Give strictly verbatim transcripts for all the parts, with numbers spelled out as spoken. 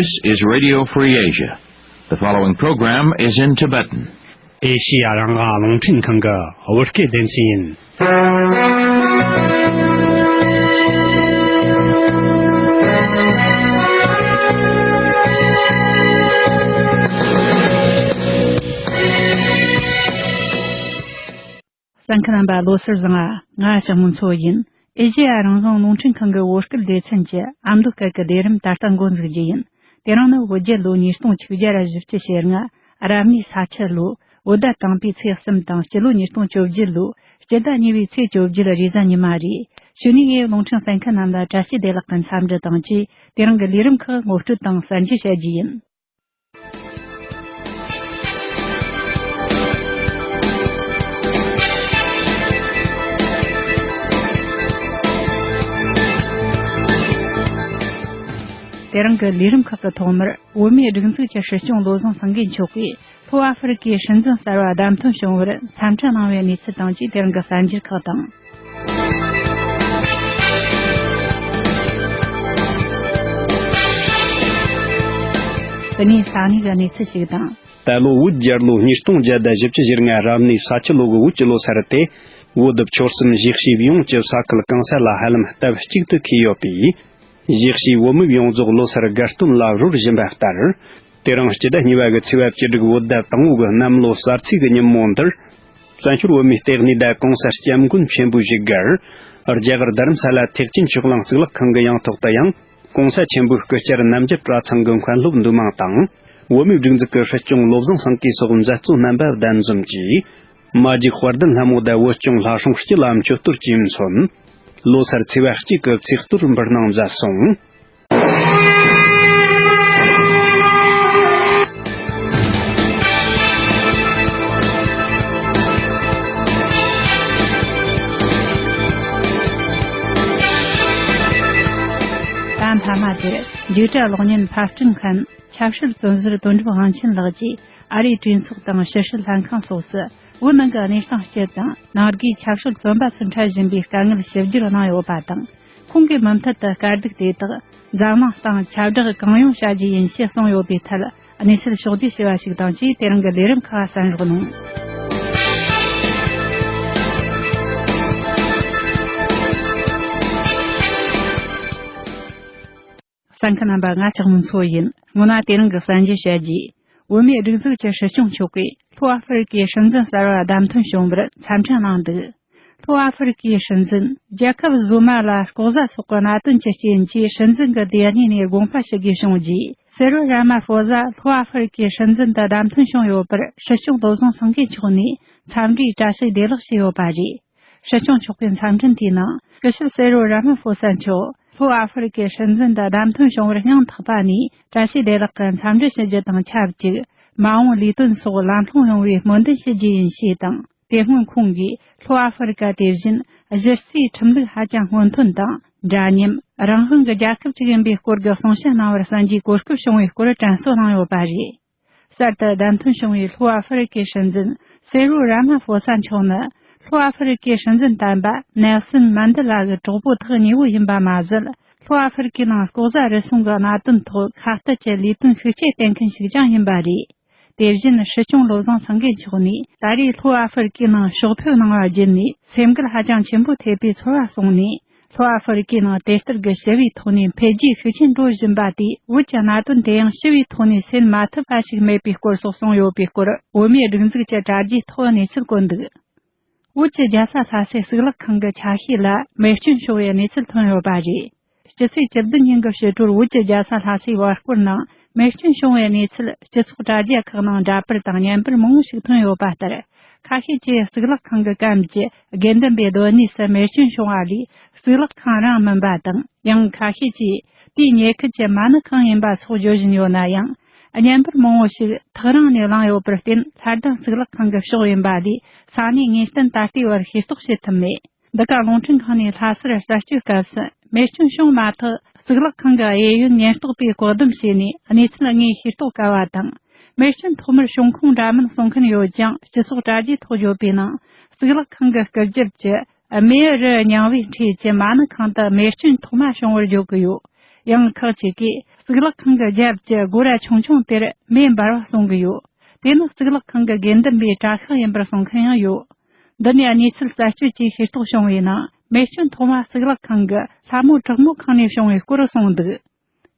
This is Radio Free Asia. The following program is in Tibetan. ཨེ་ཤི་ཡ་རང་དབང་རླུང་འཕྲིན་ཁང་གི་བོད་སྐད་སྡེ་ཚན་ཡིན། གསན་མཁན་རྣམ་པ་ལོ་སར་བཟང་ང་། ང་ལྕགས་མོ་མཚོ་ཡིན། ཨེ་ཤེ་ཡ་རང་དབང་རླུང་འཕྲིན་ཁང་གི་བོད་སྐད་སྡེ་ཚན་གྱི་ཨ་མདོ་སྐད་ཀྱི་ལས་རིམ་ད་ལྟ་འགོ་འཛུགས་རྒྱུ་ཡིན། དེ་རིང་ནི་བོད་རྒྱལ་ལོ་ཉིས་སྟོང་ཆིག་བརྒྱ་བཞི་བཅུ་ཞེ་ལྔ། རབ་གནས་ས་ཁྱི་ལོ། བོད་ཟླ་དང་པོའི་ཚེས་གསུམ་དང་སྤྱི་ལོ་ཉིས་སྟོང་བཅོ་བརྒྱད་ལོ། སྤྱི་ཟླ་གཉིས་པའི་ཚེས་བཅོ་བརྒྱད་རེས་གཟའ་ཉི་མ་རེད། གཞུག་ནས་ངས་རླུང་འཕྲིན་གསན་མཁན་རྣམས་ལ་བཀྲ་ཤིས་བདེ་ལེགས་ཀྱི་འཚམས་འདྲི་དང་བཅས། དེ་རིང་གི་ལས་རིམ་ཁག་ངོ་སྤྲོད་དང་གསར་འགྱུར་བཤད་རྒྱུ་ཡིན། དེ་རིང་གི་ལས་རིམ་ཁག་གི་ཐོག་མར། བོད་མིའི་སྒྲིག་འཛུགས་ཀྱི་སྲིད་སྐྱོང་བློ་བཟང་སེང་གེ་མཆོག་གིས་ལྷོ་ཨ་ཧྥེ་རི་ཀའི་སྲིད་འཛིན་གསར་བ་བདམས་ཐོན་བྱུང་བར་འཚམས་འདྲི་གནང་བའི་གནས་ཚུལ་དང་བཅས། དེ་རིང་གི་གསར་འགྱུར་ཁག་དང་། དེ་ནས་ས་གནས་ཀྱི་གནས་ཚུལ་ཞིག་དང་། ད་ལོ་བོད་རྒྱལ་ལོ་ཉིས་སྟོང་བརྒྱ་དང་བཞི་བཅུ་ཞེ་ལྔ་རབ་གནས་ས་ཁྱི་ལོ་གི་བོད་ཀྱི་ལོ་སར་དེ། བོད་བོད་ཆོལ་གསུམ་གཞིས་བྱེས་ཡོངས་ཀྱི་ས་ཁུལ་གང་ས་ལ་ཧ་ལམ་སྟབས་གཅིག་ཏུ་འཁེལ་ཡོད་པས། གཞིས་བྱེས་བོད་མི་ཡོངས་རྫོགས་ལོ་སར་དགའ་སྟོན་ལ་རོལ་བཞིན་པ་ལྟར། དེ་རིང་སྤྱི་ཟླ་གཉིས་པ་གི་ཚེས་པ་བཅུ་དྲུག་བོད་ཟླ་དང་པོ་གི་གནམ་ལོ་གསར་ཚེས་ཀྱི་ཉིན་མོ་འདིར། བཙན་བྱོལ་བོད་མིའི་ལྟེ་གནས་དང་གོང་ས་སྐྱབས་མགོན་ཆེན་པོའི་བཞུགས་སྒར། རྒྱ་གར་རྡ་རམ་ས་ལ་ཐེག་ཆེན་ཆོས་གླིང་གཙུག་ལག་ཁང་གི་ཡང་ཐོག་ཏུ་ཡང་། གོང་ས་ཆེན་པོའི་སྐུ་བཅར་རྣམ་རྒྱལ་གྲྭ་ཚང་གི་མཁན་སློབ་འདུས་མང་དང་། བོད་མིའི་སྒྲིག་འཛུགས་ཀྱི་སྲིད་སྐྱོང་བློ་བཟང་སེང་གེ་སོགས་མཛད་གཙོ་རྣམ་པ་གདན་འཛོམས་ཀྱིས། མ་ཇིག་དཔལ་ལྡན་ལྷ་མོ་དང་བོད་སྐྱོང་ལྷ་སྲུང་སྤྱི་ལ་མཆོད་གཏོར་གྱིས་མཚོན། ལོ་སར་ཚེས་པ་གཅིག་གི་ཚེས་གཏོར་འབུལ་གནང་མཛད་སོང་། ད་མཐའ་མ་དེར་འཇིགས་བྲལ་གློག་བརྙན་ཕབ་སྐྲུན་མཁན། ཆབ་སྲིད་བཙོན་ཟུར་དོན་གྲུབ་དབང་ཆེན་ལགས་ཀྱིས་ཨ་རིའི་གྲོས་ཚོགས་དང་ཕྱི་སྲིད་ལྷན་ཁང་སོགས་སུ་བོད་ནང་གི་གནས་སྟངས་སྤྱི་དང་ནང་སྒོས་ཆབ་སྲིད་བཙོན་པ་ཚོར་འཕྲད་བཞིན་པའི་དཀའ་ངལ་ཞིབ་བསྒྱུར་གནང་ཡོད་པ་དང་། ཁོང་གིས་མུ་མཐུད་དུ་དཀའ་སྡུག་དེ་དག་འཛམ་གླིང་སྟེང་ཁྱབ་བསྒྲགས་གང་ཡོང་བྱ་རྒྱུ་ཡིན་ཞེས་གསུངས་ཡོད་པའི་ཐད་གནས་ཚུལ་ཕྱོགས་བསྡུས་ཞུ་བ་ཞིག་དང་བཅས། དེ་རིང་གི་ལས་རིམ་ཁག་གསན་རོགས་གནང་། གསན་མཁན་རྣམ་པ། ང་ལྕགས་མོ་མཚོ་ཡིན། སྔོན་ལ་དེ་རིང་གི་གསར་འགྱུར་བཤད་རྒྱུ། བོད་མིའི་སྒྲིག་འཛུགས་ཀྱི་སྲིད་སྐྱོང་མཆོག་གིས་ལྷོ་ཨ་ཧྥེ་རི་ཀའི་སྲིད་འཛིན་གསར་བ་བདམས་ཐོན་བྱུང་བར་འཚམས་འདྲི་གནང་འདུག་ལྷོ་ཨ་ཧྥེ་རི་ཀའི་སྲིད་འཛིན་རྒྱལ་ཁབ་བཟོ་མ་ལ་ལྐོག་ཟ་སོགས་ཀྱི་གནད་དོན་གྱི་རྐྱེན་གྱིས་སྲིད་འཛིན་གྱི་སྡེ་གཉིས་ནས་དགོངས་པ་ཞུ་དགོས་བྱུང་རྗེས། སེ་རོ་ར་མ་ཧྥོ་ཟ་ལྷོ་ཨ་ཧྥེ་རི་ཀའི་སྲིད་འཛིན་དུ་བདམས་ཐོན་བྱུང་ཡོད་པར་སྲིད་སྐྱོང་བློ་བཟང་སེང་གེ་མཆོག་ནས་འཚམས་འདྲིའི་བཀྲ་ཤིས་བདེ་ལེགས་ཞུས་ཡོད་པ་རེད། སྲིད་སྐྱོང་མཆོག་གི་འཚམས་འཕྲིན་དེའི་ནང་སྐུ་ཞབས་སེ་རོ་ར་མ་ཧྥོ་ས་མཆོག་ལྷོ་ཨ་ཧྥེ་རི་ཀའི་སྲིད་འཛིན་དུ་བདམས་ཐོན་བྱུང་བར་སྙིང་ཐག་པ་ནས་བཀྲ་ཤིས་བདེ་ལེགས་ཀྱི་འཚམས་འདྲི་ཞུ་རྒྱུ་དང་ཆབས་ཅིག་མ་འོངས་ལས་དོན་སོགས་ལམ་ལྷོང་ཡོང་བའི་སྨོན་འདུན་ཞུ་རྒྱུ་ཡིན་ཞེས་དང་། དེ་སྔོན་ཁོང་གིས་ལྷོ་ཨ་ཧྥེ་རི་ཀ་དེ་བཞིན་གཞི་རྩའི་ཁྲིམས་ལུགས་ཧ་ཅང་སྔོན་ཐོན་དང་འདྲ་མཉམ་རང་དབང་གི་རྒྱལ་ཁབ་ཅིག་ཡིན་པའི་སྐོར་གྱི་གསུང་བཤད་གནང་བར་གསན་རྒྱུའི་གོ་སྐབས་བྱུང་བའི་སྐོར་དྲན་གསོ་གནང་ཡོད་པ་རེད། གསར་དུ་བདམས་ཐོན་བྱུང་བའི་ལྷོ་ཨ་ཧྥེ་རི་ཀའི་སྲིད་འཛིན་སེ་རུ་ར་མ་ཧྥོ་ས་མཆོག་ནི་ལྷོ་ཨ་ཧྥེ་རི་ཀའི་སྲིད་འཛིན་དམ་པ་ནེལ་སོན་མན་དེ་ལ་གི་གྲོགས་པོ་ཐག་ཉེ་བོ་ཡིན་པ་མ་ཟད། ལྷོ་ཨ་ཧྥེ་རི་ཀའི་ནང་ལྐོག་ཟ་རུལ་སུངས་ཀྱི་གནད་དོན་ཐོག་ཁ་གཏད་ཀྱི་ལས་དོན་ཤུགས་ཆེ་སྤེལ་མཁན་ཞིག་ཀྱང་ཡིན་པ་རེད། དེ་བཞིན་སྲིད་སྐྱོང་བློ་བཟང་སེང་གེ་མཆོག་ནས་ད་རེས་ལྷོ་ཨ་ཧྥེ་རི་ཀའི་ནང་ཕྱོགས་ཕེབས་གནང་བ་བརྒྱུད་ནས་སེམས་འགུལ་ཧ་ཅང་ཆེན་པོ་ཐེབས་པའི་ཚོར་བ་གསུངས་ནས། ལྷོ་ཨ་ཧྥེ་རི་ཀའི་ནང་དེ་ལྟར་གྱི་ཞི་བའི་ཐོག་ནས་འཕེལ་རྒྱས་ཤུགས་ཆེན་འགྲོ་བཞིན་པ་དེས་བོད་ཀྱི་གནད་དོན་དེ་ཡང་ཞི་བའི་ཐོག་ནས་སེལ་མ་ཐུབ་པ་ཞིག་མེད་པའི་སྐོར་སོགས་གསུངས་ཡོད་པའི་སྐོར་བོད་མིའི་སྒྲིག་འཛུགས་ཀྱི་དྲ་རྒྱའི་ཐོག་གནས་ཚུལ་བཀོད་འདུག་བོད་ཀྱི་རྒྱལ་ས་ལྷ་སའི་གཙུག་ལག་ཁང་གི་ཆ་ཤས་ལ་མེ་སྐྱོན་བྱུང་བའི་གནས་ཚུལ་ཐོན་ཡོད་པ་རེད། ཕྱི་ཚེས་བཅུ་བདུན་ཉིན་གྱི་ཕྱི་དྲོར་བོད་ཀྱི་རྒྱལ་ས་ལྷ་སའི་བར་སྐོར་ནང་མེ་སྐྱོན་བྱུང་བའི་གནས་ཚུལ་སྤྱི་ཚོགས་དྲ་རྒྱ་ཁག་ནང་འདྲ་པར་དང་བརྙན་པར་མང་བོ་ཞིག་ཐོན་ཡོད་པ་ལྟར། ཁ་ཤས་ཀྱིས་གཙུག་ལག་ཁང་གི་གམ་གྱི་དགེ་འདུན་པའི་སྡོད་གནས་སུ་མེ་སྐྱོན་བྱུང་བ་ལས་གཙུག་ལག་ཁང་རང་མིན་པ་དང་། ཡང་ཁ་ཤས་ཀྱིས་དེའི་ཉེ་ཁུལ་གྱི་མ་ཎི་ཁང་ཡིན་པ་སོགས་བརྗོད་བཞིན་ཡོད་ན་ཡང་། བརྙན་པར་མང་བོ་ཞིག་ཐག་རིང་ནས་བླངས་ཡོད་པར་བརྟེན། ལྷ་ལྡན་གཙུག་ལག་ཁང་གི་ཕྱོགས་ཡིན་པ་ལས་ས་གནས་ངེས་གཏན་ད་ལྟའི་བར་ཤེས་རྟོགས་བྱེད་ཐུབ་མེད། འདི་ག་རླུང་འཕྲིན་ཁང་ནས་ལྷ་སར་རྩད་གཅོད་སྐབས་སུ་མེ་སྐྱོན་བྱུང་མ་ཐག་གཙུག་ལག་ཁང་གི་གཡས་གཡོན་ཉེན་རྟོག་པས་བཀག་སྡོམ་བྱས་ནས་གནས་ཚུལ་དངོས་ཤེས་རྟོགས་དཀའ་བ་དང་། མེ་སྐྱོན་ཐོག་མར་བྱུང་ཁུངས་འདྲ་མིན་གསུང་མཁན་ཡོད་ཀྱང་སྤྱི་ཚོགས་དྲ་རྒྱའི་ཐོག་བརྗོད་པའི་ནང་གཙུག་ལག་ཁང་གི་སྐུ་རྒྱབ་ཀྱི་མེའུ་རི་རྙིང་བའི་འཁྲིས་ཀྱི་མ་ཎི་ཁང་དུ་མེ་སྐྱོན་ཐོག་མ་བྱུང་བར་བརྗོད་ཀྱི་ཡོད། ཡང་ཁག་ཅིག་གིས་གཙུག་ལག་ཁང་གི་རྒྱབ་ཀྱི་སྒོ་ར་ཆུང་ཆུང་དེར་མེ་འབར་བ་གསུང་གི་ཡོད། དེ་ནི་གཙུག་ལག་ཁང་གི་དགེ་འདུན་པའི་གྲྭ་ཤག་ཡིན་པར་གསུང་མཁན་ཡང་ཡོད། འདི་ནས་གནས་ཚུལ་གསར་གཏོད་ཀྱིས་ཤེས་རྟོགས་བྱུང་བའི་ནང་། མེ་སྐྱོན་ཐོག་མ་གཙུག་ལག་ཁང་གི་ལྷ་མོ་དྲག་མོ་ཁང་ནས་བྱུང་བའི་སྐོར་གསུངས་འདུག།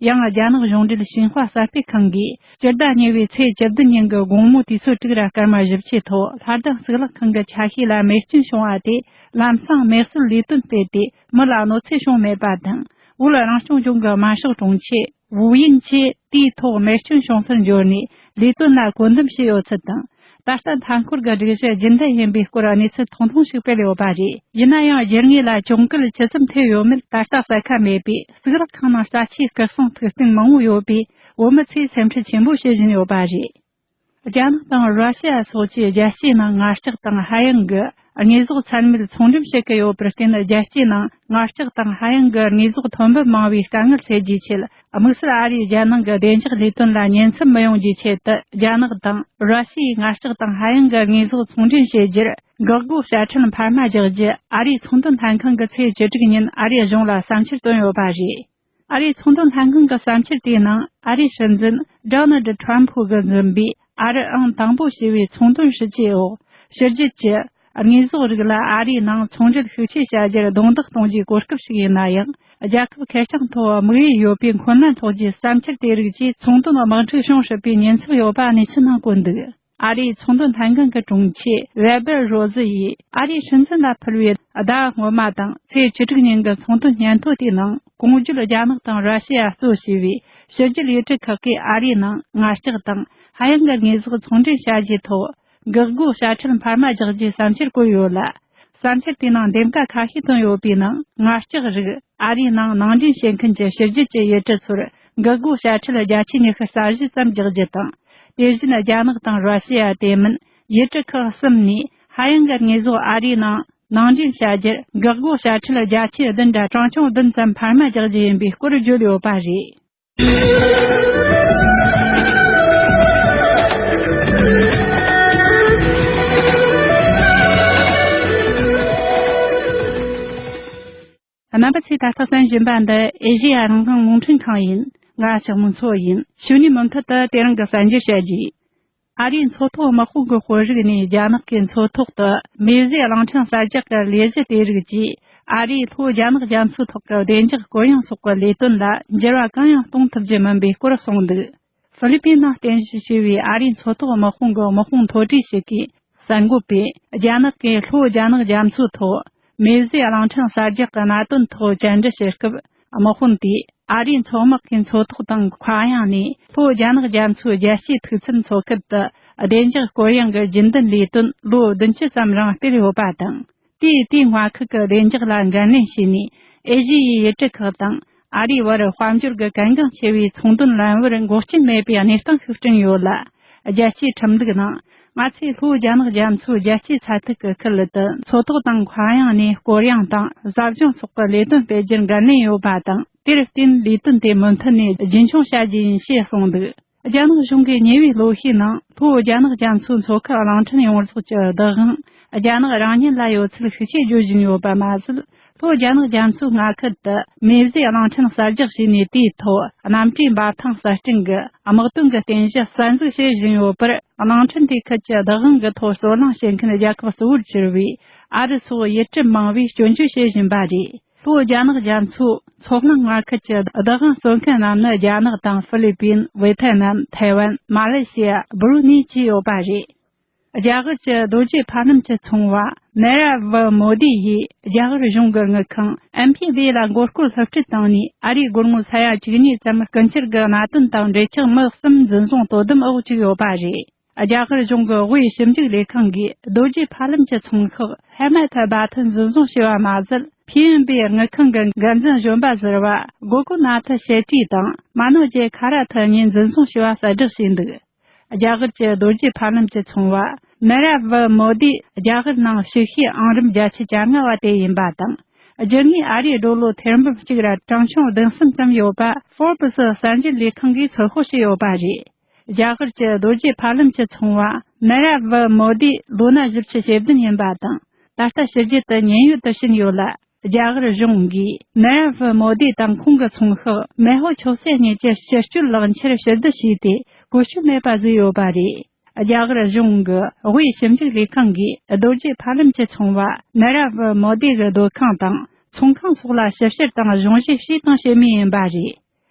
ཡང་རྒྱ་ནག་གཞུང་འབྲེལ་ཤིན་ཧྭ་གསར་སྤེལ་ཁང་གིས་སྤྱི་ཟླ་གཉིས་པའི་ཚེས་བཅུ་བདུན་ཉིན་གྱི་དགོང་མོ་དུས་ཚོད་དྲུག་ར་སྐར་མ་བཞི་བཅུའི་ཐོག་ལྷ་ལྡན་གཙུག་ལག་ཁང་གི་ཆ་ཤས་ལ་མེ་སྐྱོན་བྱུང་བ་དེ་ལམ་སང་མེ་གསོད་ལས་དོན་སྤེལ་ཏེ་མི་ལ་གནོད་འཚེ་བྱུང་མེད་པ་དང་། བོད་རང་སྐྱོང་ལྗོངས་ཀྱི་དམར་ཤོག་དྲུང་ཆེ་ཝུའུ་དབྱིན་གྱིས་དེའི་ཐོག་མེ་སྐྱོན་བྱུང་སར་འབྱོར་ནས་ལས་དོན་ལ་བཀོད་འདོམས་བྱས་ཡོད་ཚུལ་དང་། ད་ལྟ་མཐའ་འཁོར་གྱི་སྒྲིག་གཞི་རྒྱུན་ལྡན་ཡིན་པའི་སྐོར་གནས་ཚུལ་ཐུང་ཐུང་ཞིག་སྤེལ་ཡོད་པ་རེད། ཡིན་ན་ཡང་རྒྱུ་དངོས་ལ་གྱོང་གུད་ཇི་ཙམ་ཐེབས་ཡོད་མེད་ད་ལྟ་གསལ་ཁ་མེད་པས། གཙུག་ལག་ཁང་ནང་རྩ་ཆེའི་སྐུ་གསུང་ཐུགས་རྟེན་མང་བོ་ཡོད་པས། བོད་མི་ཚོས་སེམས་ཁྲལ་ཆེན་པོ་བྱེད་བཞིན་ཡོད་པ་རེད། རྒྱ་ནག་དང་ར་ཤི་ཡ་སོགས་ཀྱིས་རྒྱལ་སྤྱིའི་ནང་ངར་ལྕགས་དང་ཧ་ཡང་གི་དངོས་ཟོག་ཚན་རིག་ཚོང་འགྲེམས་བྱེད་ཀྱི་ཡོད་པར་བརྟེན། རྒྱལ་སྤྱིའི་ནང་ངར་ལྕགས་དང་ཧ་ཡང་གི་དངོས་ཟོག་ཐོན་འབབ་མང་བའི་དཀའ་ངལ་སེལ་རྒྱུའི་ཆེད། དམིགས་བསལ་ཨ་རིས་རྒྱལ་ནང་གི་བདེ་འཇགས་ལས་དོན་ལ་ཉེན་ཚབས་མི་ཡོང་རྒྱུའི་ཆེད་དུ། རྒྱ་ནག་དང་ར་ཤི་ཡའི་ངར་ལྕགས་དང་ཧ་ཡང་གི་དངོས་ཟོག་ཚོང་འགྲེམས་བྱེད་རྒྱུར་འགག་སྒོ་དཔྱ་ཁྲལ་འཕར་མ་རྒྱག་རྒྱུ། ཨ་རིའི་ཚོང་དོན་ལྷན་ཁང་གིས་ཚེས་བཅུ་དྲུག་ཉིན་ཨ་རིའི་གཞུང་ལ་བསམ་འཆར་བཏོན་ཡོད་པ་རེད། ཨ་རིའི་ཚོང་དོན་ལྷན་ཁང་གི་བསམ་འཆར་དེའི་ནང་། ཨ་རིའི་སྲིད་འཛིན་ཌོ་ནལ་ཌི་ཊརམ་ཕུ་གིས་འཛིན་པའི་ཨ་རི་ཨང་དང་པོ་ཞེས་པའི་ཚོང་དོན་སྲིད་ཇུས་འོག་ཕྱི་རྒྱལ་གྱི་དངོས་ཟོག་རིགས་ལ་ཨ་རིའི་ནང་ཚོང་འབྲེལ་ཤུགས་ཆེ་བྱ་རྒྱུར་རྡུང་རྡེག་གཏོང་རྒྱུའི་གོ་སྐབས་ཤིག་ཡིན་ན་ཡང་། རྒྱལ་ཁབ་ཁེར་རྐྱང་ཐོག་དམིགས་ཡུལ་ཡོད་པའི་འཁོན་ལན་སློག་རྒྱུའི་བསམ་འཆར་དེ་རིགས་ཀྱིས་ཚོང་དོན་དམག་འཁྲུག་བྱུང་སྲིད་པའི་ཉེན་ཚབས་ཡོད་པ་གནས་ཚུལ་ནང་བཀོད་འདུག། ཨ་རིའི་ཚོང་དོན་ལྷན་ཁང་གི་དྲུང་ཆེ་རེ་བེར་རོ་ཟི་ཡིས། ཨ་རིའི་སྲིད་འཛིན་ལ་ཕུལ་བའི་ཟླ་སྔོན་མ་དང་ཚེས་བཅུ་དྲུག་ཉིན་གྱི་ཚོང་དོན་སྙན་ཐོ་དེའི་ནང་། གོང་བརྗོད་རྒྱ་ནག་དང་ར་ཤི་ཡ་གཙོ་བྱས་པའི་ཕྱི་རྒྱལ་ཡུལ་གྲུ་ཁག་གིས་ཨ་རིའི་ནང་ངར་ལྕགས་དང་ཧ་ཡང་གི་དངོས་ཟོག་ཚོང་འབྲེལ་བྱ་རྒྱུའི་ཐོག་འགག་སྒོ་དཔྱ་ཁྲལ་འཕར་མ་རྒྱག་རྒྱུའི་བསམ་འཆར་བཀོད་ཡོད་ལ། བསམ་འཆར་དེའི་ནང་འདེམས་ཀ་ཁ་ཤས་བཏོན་ཡོད་པའི་ནང་། ངར་ལྕགས་རིགས་ཨ་རིའི་ནང་ནང་འདྲེན་བྱེད་མཁན་གྱི་ཕྱི་རྒྱལ་གྱི་ཡུལ་གྲུ་ཚོར་འགག་སྒོ་དཔྱ་ཁྲལ་བརྒྱ་ཆའི་ཉི་ཤུ་རྩ་བཞི་ཙམ་རྒྱག་རྒྱུ་དང་། དེ་བཞིན་རྒྱ་ནག་དང་ར་ཤི་ཡ་དེ་མིན་ཡུལ་གྲུ་ཁག་གསུམ་ནས་ཧ་ཡང་གི་དངོས་ཟོག་ཨ་རིའི་ནང་ནང་འདྲེན་བྱ་རྒྱུར་འགག་སྒོ་དཔྱ་ཁྲལ་བརྒྱ་ཆའི་བདུན་དྲུག་ཅུ་དོན་བདུན་ཙམ་འཕར་མ་རྒྱག་རྒྱུ་ཡིན་པའི་སྐོར་བརྗོད་ཡོད་པ་རེད། རྣམ་པ་ཚོས་ད་ལྟ་གསན་བཞིན་པ་འདི་ཨེ་ཤེ་ཡ་རང་དབང་རླུང་འཕྲིན་ཁང་ཡིན། ང་ཞག་མོ་མཚོ་ཡིན། ཞུ་ནི་མུ་མཐུད་དུ་དེ་རིང་གི་གསར་འགྱུར་བཤད་རྒྱུ། ཨ་རིའི་མཚོ་ཐོག་དམག་དཔུང་གི་དཔོན་རིགས་ནས་རྒྱ་ནག་གི་མཚོ་ཐོག་ཏུ་མེ་བཟོས་གླང་ཕྲན་གསར་རྒྱག་གི་ལས་གཞི་དེ་རིགས་ཀྱིས་ཨ་རིའི་ལྷོ་རྒྱ་ནག་རྒྱ་མཚོའི་ཐོག་གི་བདེ་འཇགས་གུ་ཡངས་སོགས་ཀྱི་ལས་དོན་ལ་འགྱུར་བ་གང་ཡང་གཏོང་ཐུབ་རྒྱུ་མིན་པའི་སྐོར་གསུངས་འདུག། ཧྥི་ལི་པིན་ནང་རྟེན་གཞི་བྱས་པའི་ཨ་རིའི་མཚོ་ཐོག་དམག་དཔུང་གི་དམག་དཔུང་མཐོ་གྲས་ཤིག་གིས། གསར་འགོད་པས་རྒྱ་ནག་གིས་ལྷོ་རྒྱ་ནག་རྒྱ་མཚོའི་ཐོག་མེ་བཟོས་གླང་ཕྲན་གསར་རྒྱག་གི་གནད་དོན་ཐོག་བཅར་འདྲི་བྱེད་སྐབས། དམག་དཔོན་དེས་ཨ་རིའི་མཚོ་དམག་གིས་མཚོ་ཐོག་དང་མཁའ་དབྱིངས་ནས་ལྷོ་རྒྱ་ནག་རྒྱ་མཚོའི་རྒྱལ་སྤྱིའི་མཐུག་ཚད་མཚོ་ཁུལ་དུ་བདེ་འཇགས་གུ་ཡངས་ཀྱི་རྒྱུན་ལྡན་ལས་དོན་ལོ་བདུན་ཅུ་ཙམ་རིང་སྤེལ་ཡོད་པ་དང་། དེས་དེའི་མངའ་ཁུལ་གྱི་བདེ་འཇགས་ལ་འགན་ལེན་བྱས་ནས། ཨེ་ཤི་ཡའི་ཡུལ་གྲུ་ཁག་དང་ཨ་རིའི་བར་དཔལ་འབྱོར་གྱི་གལ་འགངས་ཆེ་བའི་ཚོང་དོན་ལམ་བར་འགོག་རྐྱེན་མེད་པའི་གནས་སྟངས་ཤིག་བསྐྲུན་ཡོད་ལ། རྒྱལ་སྤྱིའི་ཁྲིམས་ལུགས་ནང་། ང་ཚོས་ལྷོ་རྒྱ་ནག་རྒྱ་མཚོའི་རྒྱལ་སྤྱིའི་མཚའ་ཐིག་གི་ཁུལ་དུ་མཚོ་ཐོག་དང་མཁའ་དབྱིངས་ནས་གུ་ཡངས་དང་ཟབ་སྦྱོང་སོགས་ཀྱི་ལས་དོན་སྤེལ་རྒྱུར་འགན་ལེན་ཡོད་པ་དང་། དེར་བརྟེན་ལས་དོན་དེ་མུ་མཐུད་ནས་རྒྱུན་འཁྱོངས་བྱ་རྒྱུ་ཡིན་ཞེས་གསུངས་འདུག། རྒྱ་ནག་གཞུང་གིས་ཉེ་བའི་ལོ་ཤས་ནང་ལྷོ་རྒྱ་ནག་རྒྱ་མཚོའི་མཚོ་ཁུལ་གླིང་ཕྲན་ཡོངས་རྫོགས་ཀྱི་བདག་དབང་རྒྱ་ནག་རང་ཉིད་ལ་ཡོད་ཚུལ་ཤུགས་ཆེ་བརྗོད་བཞིན་ཡོད་པ་མ་ཟད། ལྷོ་རྒྱ་ནག་རྒྱ་མཚོའི་མངའ་ཁུལ་དུ་མེ་བཟོས་གླིང་ཕྲན་གསར་རྒྱག་བྱས་ནས། དེའི་ཐོག་གནམ་གྲུའི་འབབ་ཐང་གསར་སྐྲུན་གྱི་དམག་དོན་གྱི་རྟེན་གཞི་གསར་འཛུགས་བྱེད་བཞིན་ཡོད་པར། གླིང་ཕྲན་དེའི་ཁུལ་གྱི་བདག་དབང་གི་ཐོག་རྩོད་གླེང་བྱེད་མཁན་རྒྱལ་ཁབ་གཙོ་བོར་གྱུར་བའི་ཨ་རི་སོགས་ཡུལ་གྲུ་མང་བས་སྐྱོན་བརྗོད་བྱེད་བཞིན་པ་རེད། ལྷོ་རྒྱ་ནག་རྒྱ་མཚོའི་མཚོ་གླིང་མངའ་ཁུལ་གྱི་བདག་དབང་རྩོད་མཁན་རྣམས་ནི་རྒྱ་ནག་དང་ཧྥི་ལི་པིན། ཝེ་ཐེ་ནམ། ཐའེ་ཝན། མ་ལེ་ཤི་ཡ། སྦུ་རུ་ནེ་བཅས་ཡོད་པ་རེད། རྒྱ་གར་གྱི་རྡོ་རྗེ་ཕ་ལམ་གྱི་ཚོང་བ་ནེ་ར་ཝི་མོ་དི་ཡིས་རྒྱ་གར་གཞུང་གི་དངུལ་ཁང་ཨེམ་པི་བི་ལ་མགོ་སྐོར་སློབ་ཁྲིད་བཏང་ནས། ཨ་རིའི་སྒོར་མོ་ས་ཡ་བཅུ་གཉིས་ཙམ་རྐུ་འཁྱེར་གྱི་གནད་དོན་དང་འབྲེལ་ཆགས་མི་གསུམ་འཛིན་བཟུང་དོ་དམ་འོག་བཅུག་ཡོད་པ་རེད། རྒྱ་གར་གཞུང་གི་དབུས་ཞིབ་འཇུག་ལས་ཁང་གིས་རྡོ་རྗེ་ཕ་ལམ་གྱི་ཚོང་ཤག་ཧེ་མ་ཐི་བྷ་ཐི་འཛིན་བཟུང་བྱས་པ་མ་ཟད། ཕི་ཨེན་བི་དངུལ་ཁང་གི་འགན་འཛིན་གཞོན་པ་ཟུར་པ་གོ་ཀུ་ནཱ་ཐི་ཤེ་ཏི་དང་མ་ནོ་ཇེ་ཁ་ར་ཐི་གཉིས་འཛིན་བཟུང་བྱས་པ་གསལ་བསྒྲགས་བྱས་འདུག། རྒྱ་གར་གྱི་རྡོ་རྗེ་ཕ་ལམ་གྱི་ཚོང་བ་ནེ་ར་ཝི་མོ་དི་རྒྱ་གར་ནང་ཕྱུགས་ཤིང་ཨང་རིམ་བརྒྱད་ཅུ་གྱ་ལྔ་བ་དེ་ཡིན་པ་དང་། རྒྱུ་དངོས་ཨ་རིའི་ཌོ་ལར་ཐེར་འབུམ་གཅིག་ར་གྲངས་ཆུང་བདུན་གསུམ་ཙམ་ཡོད་པ་ཧྥོར་བྷི་སི་གསར་འགྱུར་ལས་ཁང་གིས་ཚོད་དཔག་བྱས་ཡོད་པ་རེད། རྒྱ་གར་གྱི་རྡོ་རྗེ་ཕ་ལམ་གྱི་ཚོང་བ་ནེ་ར་ཝི་མོ་དི་ལོ་ན་བཞི་བཅུ་ཞེ་བདུན་ཡིན་པ་དང་། ད་ལྟ་ཕྱི་རྒྱལ་དུ་མཉན་ཡོད་དུ་ཕྱིན་ཡོད་ལ། རྒྱ་གར་གཞུང་གིས་ན་ར་ཝི་མོ་དི་དང་ཁོང་གི་ཚོང་ཤག་མེ་ཧོ་ཆོས་སྲིད་གཉིས་ཀྱི་སྤྱི་སྤྱོད་ལག་འཁྱེར་ཕྱིར་བསྡུ་བྱས་ཏེ་བཀོལ་སྤྱོད་མེད་པ་བཟོས་ཡོད་པ་རེད། རྒྱ་གར་གཞུང་གི་དབུས་ཞིབ་འཇུག་ལས་ཁང་གིས་རྡོ་རྗེ་ཕ་ལམ་གྱི་ཚོང་བ་ན་ར་ཝི་མོ་དི་གི་སྡོད་ཁང་དང་ཚོང་ཁང་སོགས་ལ་ཞིབ་བཤེར་དང་གཞུང་བཞེས་བྱས་དང་བྱེད་མུས་ཡིན་པ་རེད།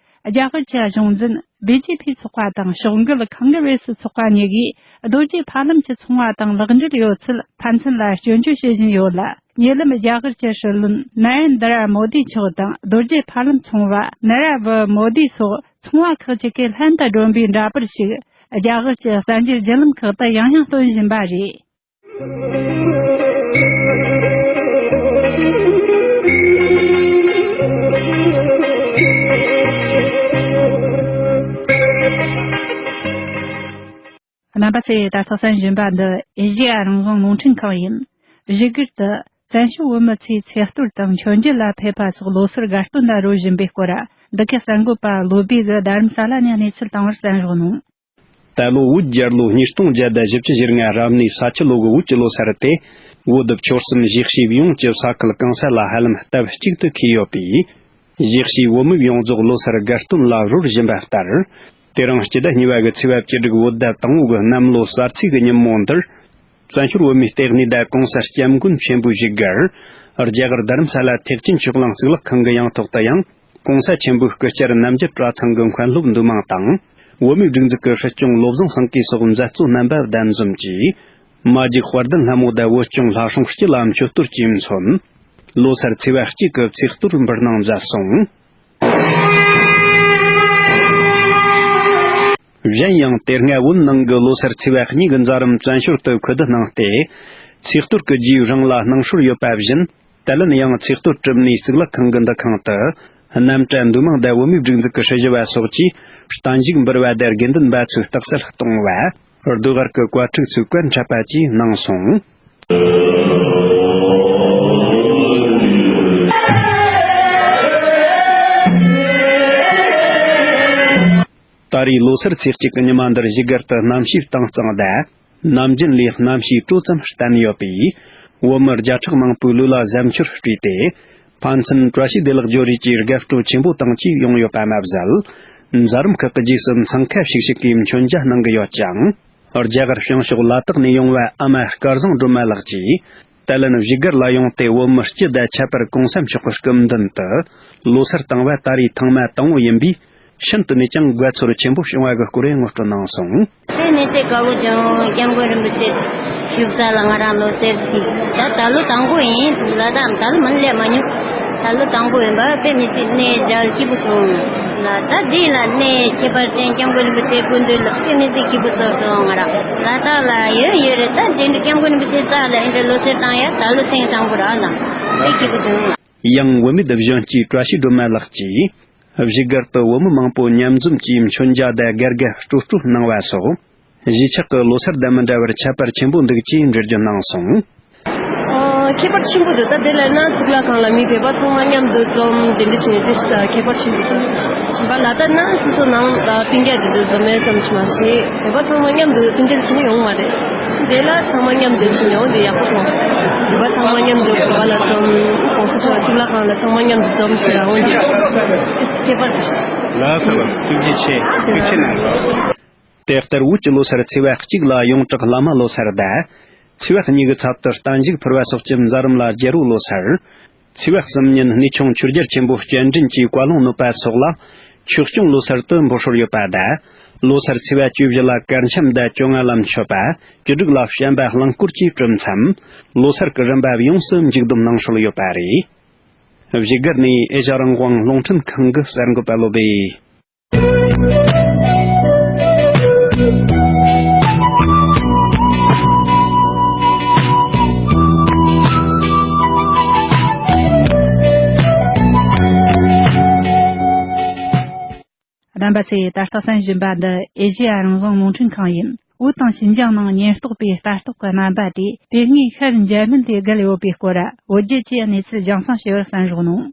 རྒྱ་གར་གྱི་གཞུང་འཛིན་བི་ཇེ་པི་ཚོགས་པ་དང་ཕྱོགས་འགལ་ཁོང་གི་རེས་སུ་ཚོགས་པ་གཉིས་ཀས་རྡོ་རྗེ་ཕ་ལམ་གྱི་ཚོང་བ་དང་ལག་འབྲེལ་ཡོད་ཚུལ་ཕན་ཚུན་ལ་སྐྱོན་བརྗོད་བྱེད་བཞིན་ཡོད་ལ། ཉེ་ལམ་རྒྱ་གར་གྱི་སྲིད་བློན་ན་རེན་དྲ་མོ་དི་མཆོག་དང་རྡོ་རྗེ་ཕ་ལམ་ཚོང་བ་ན་ར་ཝི་མོ་དི་སོགས་ཚོང་བ་ཁག་ཅིག་གིས་ལྷན་དུ་བསྒྲོན་པའི་འདྲ་པར་ཞིག་རྒྱ་གར་གྱི་གསར་འགྱུར་བརྒྱུད་ལམ་ཁག་ཏུ་ཡང་ཡང་སྟོན་བཞིན་པ་རེད། རྣམ་པ་ཚོས་ད་ཐག་གསན་བཞིན་པ་འདི་ཨེ་ཤེ་ཡ་རང་དབང་རླུང་འཕྲིན་ཁང་ཡིན། བཞུགས་སྒར་དུ་བཙན་བྱོལ་བོད་མི་ཚོས་ཚེས་གཏོར་དང་མཆོད་མཇལ་ལ་ཕེབས་པ་སོགས་ལོ་སར་དགའ་སྟོན་ལ་རོལ་བཞིན་པའི་སྐོར། འདི་གའི་གསར་འགོད་པ་བློ་བྷེ་གིས་རྡ་རམ་ས་ལ་ནས་གནས་ཚུལ་བཏང་བར་གསན་རོགས་གནང་། ད་ལོ་བོད་རྒྱལ་ལོ་ཉིས་སྟོང་བརྒྱ་དང་བཞི་བཅུ་ཞེ་ལྔ་རབ་གནས་ས་ཁྱི་ལོ་གི་བོད་ཀྱི་ལོ་སར་དེ། བོད་ཆོལ་གསུམ་གཞིས་བྱེས་ཡོངས་ཀྱི་ས་ཁུལ་གང་ས་ལ་ཧ་ལམ་སྟབས་གཅིག་ཏུ་འཁེལ་ཡོད་པས། གཞིས་བྱེས་བོད་མི་ཡོངས་རྫོགས་ལོ་སར་དགའ་སྟོན་ལ་རོལ་བཞིན་པ་ལྟར། དེ་རིང་སྤྱི་ཟླ་གཉིས་པ་གི་ཚེས་པ་བཅུ་དྲུག་བོད་ཟླ་དང་པོ་གི་གནམ་ལོ་གསར་ཚེས་ཀྱི་ཉིན་མོ་འདིར། བཙན་བྱོལ་བོད་མིའི་ལྟེ་གནས་དང་གོང་ས་སྐྱབས་མགོན་ཆེན་པོའི་བཞུགས་སྒར། རྒྱ་གར་རྡ་རམ་ས་ལ་ཐེག་ཆེན་ཆོས་གླིང་གཙུག་ལག་ཁང་གི་ཡང་ཐོག་ཏུ་ཡང་། གོང་ས་ཆེན་པོའི་སྐུ་བཅར་རྣམ་རྒྱལ་གྲྭ་ཚང་གི་མཁན་སློབ་འདུས་མང་དང་། བོད་མིའི་སྒྲིག་འཛུགས་ཀྱི་སྲིད་སྐྱོང་བློ་བཟང་སེང་གེ་སོགས་མཛད་གཙོ་རྣམ་པ་བདམས་འཛོམས་ཀྱིས། མ་ཇིག་དཔལ་ལྡན་ལྷ་མོ་དང་བོད་སྐྱོང་ལྷ་སྲུང་སྤྱི་ལ་མཆོད་གཏོར་གྱིས་མཚོན། ལོ་སར་ཚེས་པ་གཅིག་གི་ཚེས་གཏོར་འབུལ་གནང་མཛད་སོང་། གཞན་ཡང་དེ་སྔ་བོད་ནང་གི་ལོ་སར་ཚེས་པ་གཉིས་ཀྱི་མཛད་རིམ་བཙན་བྱོལ་དུ་ཁུ་བསྡུ་གནང་སྟེ། ཚེས་གཏོར་གྱི་རྗེས་རང་ལ་གནང་སྲོལ་ཡོད་པ་བཞིན། ད་ལན་ཡང་ཚེས་གཏོར་གྲུབ་ནས་གཙུག་ལག་ཁང་གི་འདུ་ཁང་དུ། རྣམ་གྲྭ་འདུས་མང་དང་བོད་མིའི་སྒྲིག་འཛུགས་ཀྱི་སྲི་ཞུ་བ་སོགས་ཀྱིས་བརྟན་བཞུགས་འབུལ་བ་དང་དགེ་འདུན་པ་ཚོས་རྟགས་གསལ་གཏོང་བ། ཟློས་གར་གྱི་བཀའ་ཕྲུག་ཚོས་བཀའ་འཁྲབ་པ་བཅས་གནང་སོང་། ད་རེས་ལོ་སར་ཚེས་གཅིག་གི་ཉི་མ་འདིར་བཞུགས་སྒར་དུ་གནམ་གཤིས་གཏིང་གཙང་དང་། ནམ་རྒྱུན་ལས་གནམ་གཤིས་དྲོ་ཙམ་བརྟན་ཡོད་པས། བོད་མི་བརྒྱ་ཕྲག་མང་པོས་ལུས་ལ་གཟབ་མཆོར་སྤྲས་ཏེ། ཕན་ཚུན་བཀྲ་ཤིས་བདེ་ལེགས་བརྗོད་རེས་ཀྱིས་དགའ་སྤྲོ་ཆེན་པོ་དང་བཅས་ཡོང་ཡོད་པ་མ་ཟད། མཛད་རིམ་ཁག་གི་རྗེས་སུ་འཚང་ཁ་ཤིག་ཤིག་གིས་མཆོད་མཇལ་གནང་གི་ཡོད་ཅིང་། རྒྱ་གར་བྱང་ཕྱོགས་ལ་དྭགས་ནས་ཡོང་བ་ཨ་མ་སྐལ་བཟང་སྒྲོལ་མ་ལགས་ཀྱིས། ད་ལན་བཞུགས་སྒར་ལ་ཡོང་སྟེ་བོད་མི་སྤྱི་དང་ཁྱད་པར་གོང་ས་མཆོག་གི་སྐུ་མདུན་དུ་ལོ་སར་བཏང་བ་ད་རེས་ཐེངས་མ་དང་པོ་ཡིན་པས། ཤིན་ཏུ་ནས་ཀྱང་དགའ་ཚོར་ཆེན་པོ་བྱུང་བ་གི་སྐོར་ངོ་སྤྲོད་གནང་སོང་། དེ་ནས་དེ་དགའ་བོ་བྱུང་། སྐྱབས་མགོན་རིན་པོ་ཆེ་བཞུགས་ས་ལ་ང་རང་ལོ་སར་ཞིག་ད་ད་ལོ་དང་པོ་ཡིན། ལ་དྭགས་ད་ལོ་མི་སླེབས་མ་མྱོང་། ད་ལོ་དང་པོ་ཡིན་པ་དཔེ་མི་སྲིད་གནས་མཇལ་སྐྱིད་པོ་བྱུང་། ལ་ད་འདི་ལ་གནས་ཁྱད་པར་ཅན་སྐྱབས་མགོན་རིན་པོ་ཆེའི་སྐུ་མདུན་ལ་དཔེ་མི་སྲིད་སྐྱིད་པོ་ཚོར་སོང་། ང་རང་ལ་དྭགས་ལ་ཡོད་ཡོད་རེད། ད་འདི་འདྲ་སྐྱབས་མགོན་རིན་པོ་ཆེ་རྩ་ལ་འདི་འདྲ་ལོ་སར་བཏང་ཡ་ད་ལོ་ཐེངས་དང་པོ་ར་ལ་དཔེ་སྐྱིད་པོ་བྱུང་། ཡང་བོད་མི་སྡེ་གཞོན་གྱི་བཀྲ་ཤིས་སྒྲོལ་མ་ལགས་ཀྱིས། བཞུགས་སྒར་དུ་བོད་མི་མང་པོ་མཉམ་འཛོམས་ཀྱིས་མཆོད་མཇལ་དང་དགའ་དགའ་སྤྲོ་སྤྲོ་གནང་བ་སོགས། གཞིས་ཆགས་ཀྱི་ལོ་སར་དང་མི་འདྲ་བར་ཁྱད་པར་ཆེན་པོ་འདུག་ཅེས་འགྲེལ་བརྗོད་གནང་སོང་། ཨོ། ཁྱད་པར་ཆེན་པོ་འདུག་ད་དེ་ལ་ན་གཙུག་ལག་ཁང་ལ་མི་བོད་པ་ཚང་མ་མཉམ་དུ་འཛོམས་དེ་འདྲ་བྱས་ནས་དེ་ཁྱད་པར་ཆེན་པོ་འདུག་གཞན་པ་ལ་དྭགས་ན་སོ་སོ་ནང་ལ་སྤུན་ཀྱག་དེ་ཚོ་འཛོམས་ཡས་ཙམ་ཞིག་མ་ཟད་བོད་པ་ཚང་མ་མཉམ་དུ་མཆོད་མཇལ་བྱས་ནས་ཡོང་བ་རེད། དེ་ལ་ཚང་མ་མཉམ་དུ་ཕྱིན་ཡོང་དེ་ཡག་པོ་མཐོང་སོང་། བོད་པ་ཚང་མ་མཉམ་དུ་བོད་པ་ལ་འཛོམས། གོང་ས་མཆོག་གཙུག་ལག་ཁང་ལ་ཚང་མ་མཉམ་དུ་འཛོམས་ཕྱིན་ཡོང་དེ་ཁྱད་པར་རེད། ལགས་སོ་ལགས་སོ། ཐུགས་རྗེ་ཆེ། ཐུགས་རྗེ་གནང་། དེ་ལྟར་བོད་ཀྱི་ལོ་སར་ཚེས་པ་གཅིག་ལ་ཡོངས་གྲགས་བླ་མ་ལོ་སར་དང་། ཚེས་པ་གཉིས་ཀྱི་ཚབ་ཏུ་བརྟན་བཞུགས་ཕུལ་བ་སོགས་ཀྱི་མཛད་རིམ་ལ་རྒྱལ་པོ་ལོ་སར། ཚེས་པ་གསུམ་ཉིན་གནས་ཆུང་ཆོས་རྒྱལ་ཆེན་པོ་སྤྱན་འདྲེན་གྱིས་བཀའ་ལུང་གནོད་པ་སོགས་ལ་ཆོས་སྐྱོང་ལོ་སར་དུ་འབོད་སྲོལ་ཡོད་པ་དང་། ལོ་སར་ཚེས་པ་བཅུ་བཞི་ལ་གར་འཆམ་དང་བཅོ་ལྔ་ལ་མཆོད་པ། བཅུ་དྲུག་ལ་བྱམས་པ་གླིང་སྐོར་གྱི་གྲུབ་མཚམས། ལོ་སར་གྱི་རིམ་པ་ཡོངས་སུ་མཇུག་བསྡོམས་གནང་སྲོལ་ཡོད་པ་རེད། བཞུགས་སྒར་ནས་ཨེ་ཤ་རང་དབང་རླུང་འཕྲིན་ཁང་གི་གསར་འགོད་པ་བློ་བྷེ། རྣམ་པ་ཚོས་ད་ལྟ་གསན་བཞིན་པ་འདི་ཨེ་ཤེ་ཡ་རང་དབང་རླུང་འཕྲིན་ཁང་ཡིན། བོད་དང་ཞིན་ཅང་ནང་ཉེན་རྟོག་པས་ལྟ་རྟོག་གི་རྣམ་པ་དེ་དེ་སྔའི་ཤར་འཇར་མན་དུ་བརྒལ་ཡོད་པའི་སྐོར། བོད་བརྒྱུད་ཀྱིས་གནས་ཚུལ་རྒྱང་སྲིང་ཞུ་བར་གསན་རོགས་གནང་།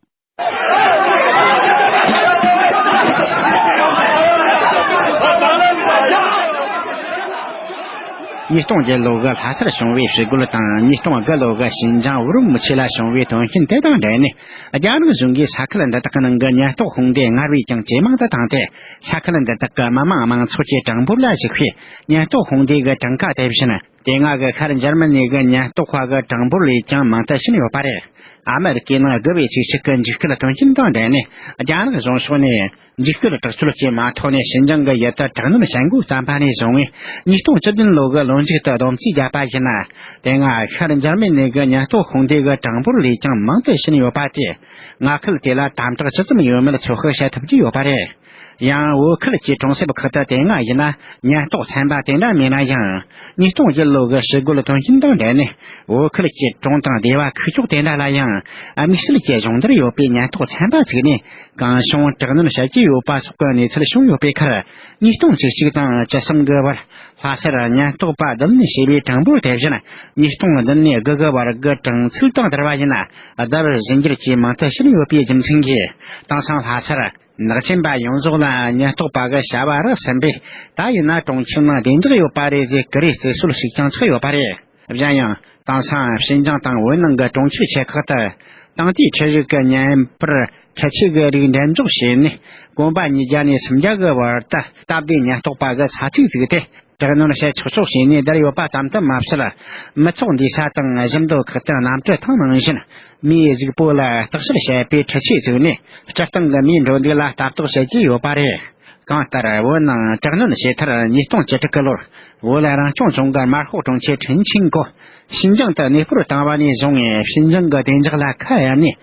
ཉིས་སྟོང་བརྒྱད་ལོ་གི་ལྷ་སར་བྱུང་བའི་ཞི་རྒོལ་དང་ཉིས་སྟོང་དགུ་ལོ་གི་ཞིན་ཅང་ཝུ་རུམ་ཆི་ལ་བྱུང་བའི་དོན་རྐྱེན་དེ་དང་འབྲེལ་ནས། རྒྱ་ནག་གཞུང་གིས་ས་ཁུལ་འདི་དག་གི་ནང་གི་ཉེན་རྟོག་དཔུང་སྡེ་སྔར་བས་ཀྱང་ཇེ་མང་དུ་བཏང་སྟེ། ས་ཁུལ་འདི་དག་གི་མི་དམངས་མང་ཚོགས་ཀྱི་གྲངས་འབོར་ལ་གཞིགས་པའི་ཉེན་རྟོག་དཔུང་སྡེ་གི་གྲངས་ཀ་དེ་བཞིན། དེ་སྔ་གི་ཤར་འཇར་མ་ནི་གི་ཉེན་རྟོག་པ་གི་གྲངས་འབོར་ལས་ཀྱང་མང་དུ་ཕྱིན་ཡོད་པ་རེད། ཨ་མི་རི་ཀའི་ནང་དགུ་བའི་ཚེས་གཅིག་གི་འཇིགས་སྐུལ་དོན་རྐྱེན་དང་འབྲེལ་ནས། རྒྱ་ནག་གཞུང་ཕྱོགས་ནས་འཇིགས་སྐུལ་དྲག་སྤྱོད་ཀྱི་མ་ཐོག་ནས་ཞིན་ཅང་གི་ཡུལ་དུ་དྲག་གནོན་བྱེད་འགོ་བརྩམས་པ་ནས་བཟུང་བའི་ཉིས་སྟོང་བཅུ་བདུན་ལོ་གི་ལོ་མཇུག་ཏུ་བསྡོམས་རྩིས་བརྒྱབ་པ་ཡིན་ན། དེ་སྔ་ཤར་འཇར་མ་ནི་གི་ཉེན་རྟོག་དཔུང་སྡེ་གི་གྲངས་འབོར་ལས་ཀྱང་མང་དུ་ཕྱིན་ཡོད་པ་དེས། མངའ་ཁུལ་དེ་ལ་དམ་དྲག་ཇི་ཙམ་ཡོད་མེད་ཚོད་དཔག་བྱེད་ཐུབ་ཀྱི་ཡོད་པ་རེད། ཡང་བོད་ཁུལ་གྱི་གྲོང་གསེབ་ཁག་ཏུ་དེ་སྔ་ཡིན་ན་ཉེན་རྟོག་ཚན་པ་དེ་འདྲ་མེད་ན་ཡང་། ཉིས་སྟོང་བརྒྱད་ལོ་གི་ཞི་རྒོལ་དོན་རྐྱེན་དང་འབྲེལ་ནས། བོད་ཁུལ་གྱི་གྲོང་དང་སྡེ་བ་ཁུལ་ཕྱོགས་དེ་འདྲ་ལ་ཡང་། དམིགས་བསལ་གྱི་སྦྱོང་བརྡར་ཡོད་པའི་ཉེན་རྟོག་ཚན་པ་བཙུགས་ནས། གང་བྱུང་དྲག་གནོན་བྱེད་ཀྱི་ཡོད་པ་སོགས་ཀྱི་གནས་ཚུལ་བྱུང་ཡོད་པའི་ཁར། ཉིས་སྟོང་བཅུ་གཅིག་དང་བཅུ་གསུམ་གི་བར། ལྷ་སར་ཉེན་རྟོག་པ་བསྡུ་ལེན་བྱས་པའི་གྲངས་འབོར་དེ་བཞིན། ཉིས་སྟོང་བདུན་ནས་དགུ་གི་བར་གྱི་གྲངས་ཚུལ་དང་བསྡུར་བ་ཡིན་ན། ལྡབ་བཞི་འགྱུར་གྱིས་མང་དུ་ཕྱིན་ཡོད་པའི་རྒྱུ་མཚན་གྱིས། དེང་སང་ལྷ་སར། ནག་ཅན་པ་ཡོངས་རྫོགས་ལ་ཉེན་རྟོག་པ་གི་བྱ་བ་རག་ཟིན་པས། ད་ཡིན་ན་གྲོང་ཁྱེར་ནང་བདེ་འཇགས་ཡོད་པ་རེད་ཟེར་ཀུ་རེ་རྩིས་སྲོལ་ཞིག་ཀྱང་ཆགས་ཡོད་པ་རེད། གཞན་ཡང་། དེང་སང་ཞིན་ཅང་དང་བོད་ནང་གི་གྲོང་ཁྱེར་ཆེ་ཁག་ཏུ། དེང་དུས་འཕྲུལ་རིག་གི་བརྙན་པར་འཕྲུལ་ཆས་ཀྱི་རིགས་འགྲེམས་འཇོག་བྱས་ནས། གོམ་པ་ཉིས་བརྒྱ་ནས་སུམ་བརྒྱ་གི་བར་དུ་སྟབས་བདེ་ཉེན་རྟོག་པ་གི་ས་ཚིགས་བཙུགས་ཏེ། དྲག་གནོན་བྱེད་ཆོག་ཆོག་བྱས་ནས་བསྡད་ཡོད་པ་ཙམ་དུ་མ་ཟད། མི་ཚོགས་འདུས་ས་དང་བཞི་མདོ་ཁག་ཏུ་གནམ་གྲུ་ཐེངས་ནང་བཞིན་མིའི་གཟུགས་པོ་ལ་བརྟག་དཔྱད་བྱེད་པའི་འཕྲུལ་ཆས་བཙུགས་ནས། སྤྱིར་བཏང་གི་མིའི་འགྲོ་འདུག་ལ་ལྟ་རྟོག་བྱེད་ཀྱི་ཡོད་པ་རེད། གང་ལྟར། བོད་ནང་དྲག་གནོན་བྱས་མཐར། ཉིས་སྟོང་བཅུ་དྲུག་གི་ལོར། བོད་རང་སྐྱོང་ལྗོངས་ཀྱི་དམར་ཤོག་དྲུང་ཆེ་ཁྲིན་ཆིང་ཀོ་ཞིན་ཅང་དུ་གནས་སྤོར་བཏང་བ་ནས་བཟུང་། ཞིན་ཅང་གི་བདེ་འཇགས་ལ་ཁ་གཡར་ནས།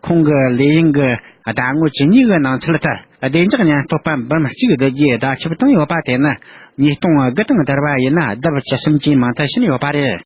ཁོང་གི་ལས་ཡུན་གྱི་ཟླ་ངོ་བཅུ་གཉིས་ཀྱི་ནང་ཚུད་དུ། བདེ་འཇགས་ཉེན་རྟོག་པ་འབུམ་གཅིག་བསྡུ་རྒྱུའི་བརྡ་ཁྱབ་བཏང་ཡོད་པ་དེ་ནི། ཉིས་སྟོང་དགུ་དང་བསྡུར་བ་ཡིན་ན། ལྡབ་བཅུ་གསུམ་གྱིས་མང་དུ་ཕྱིན་ཡོད་པ་རེད།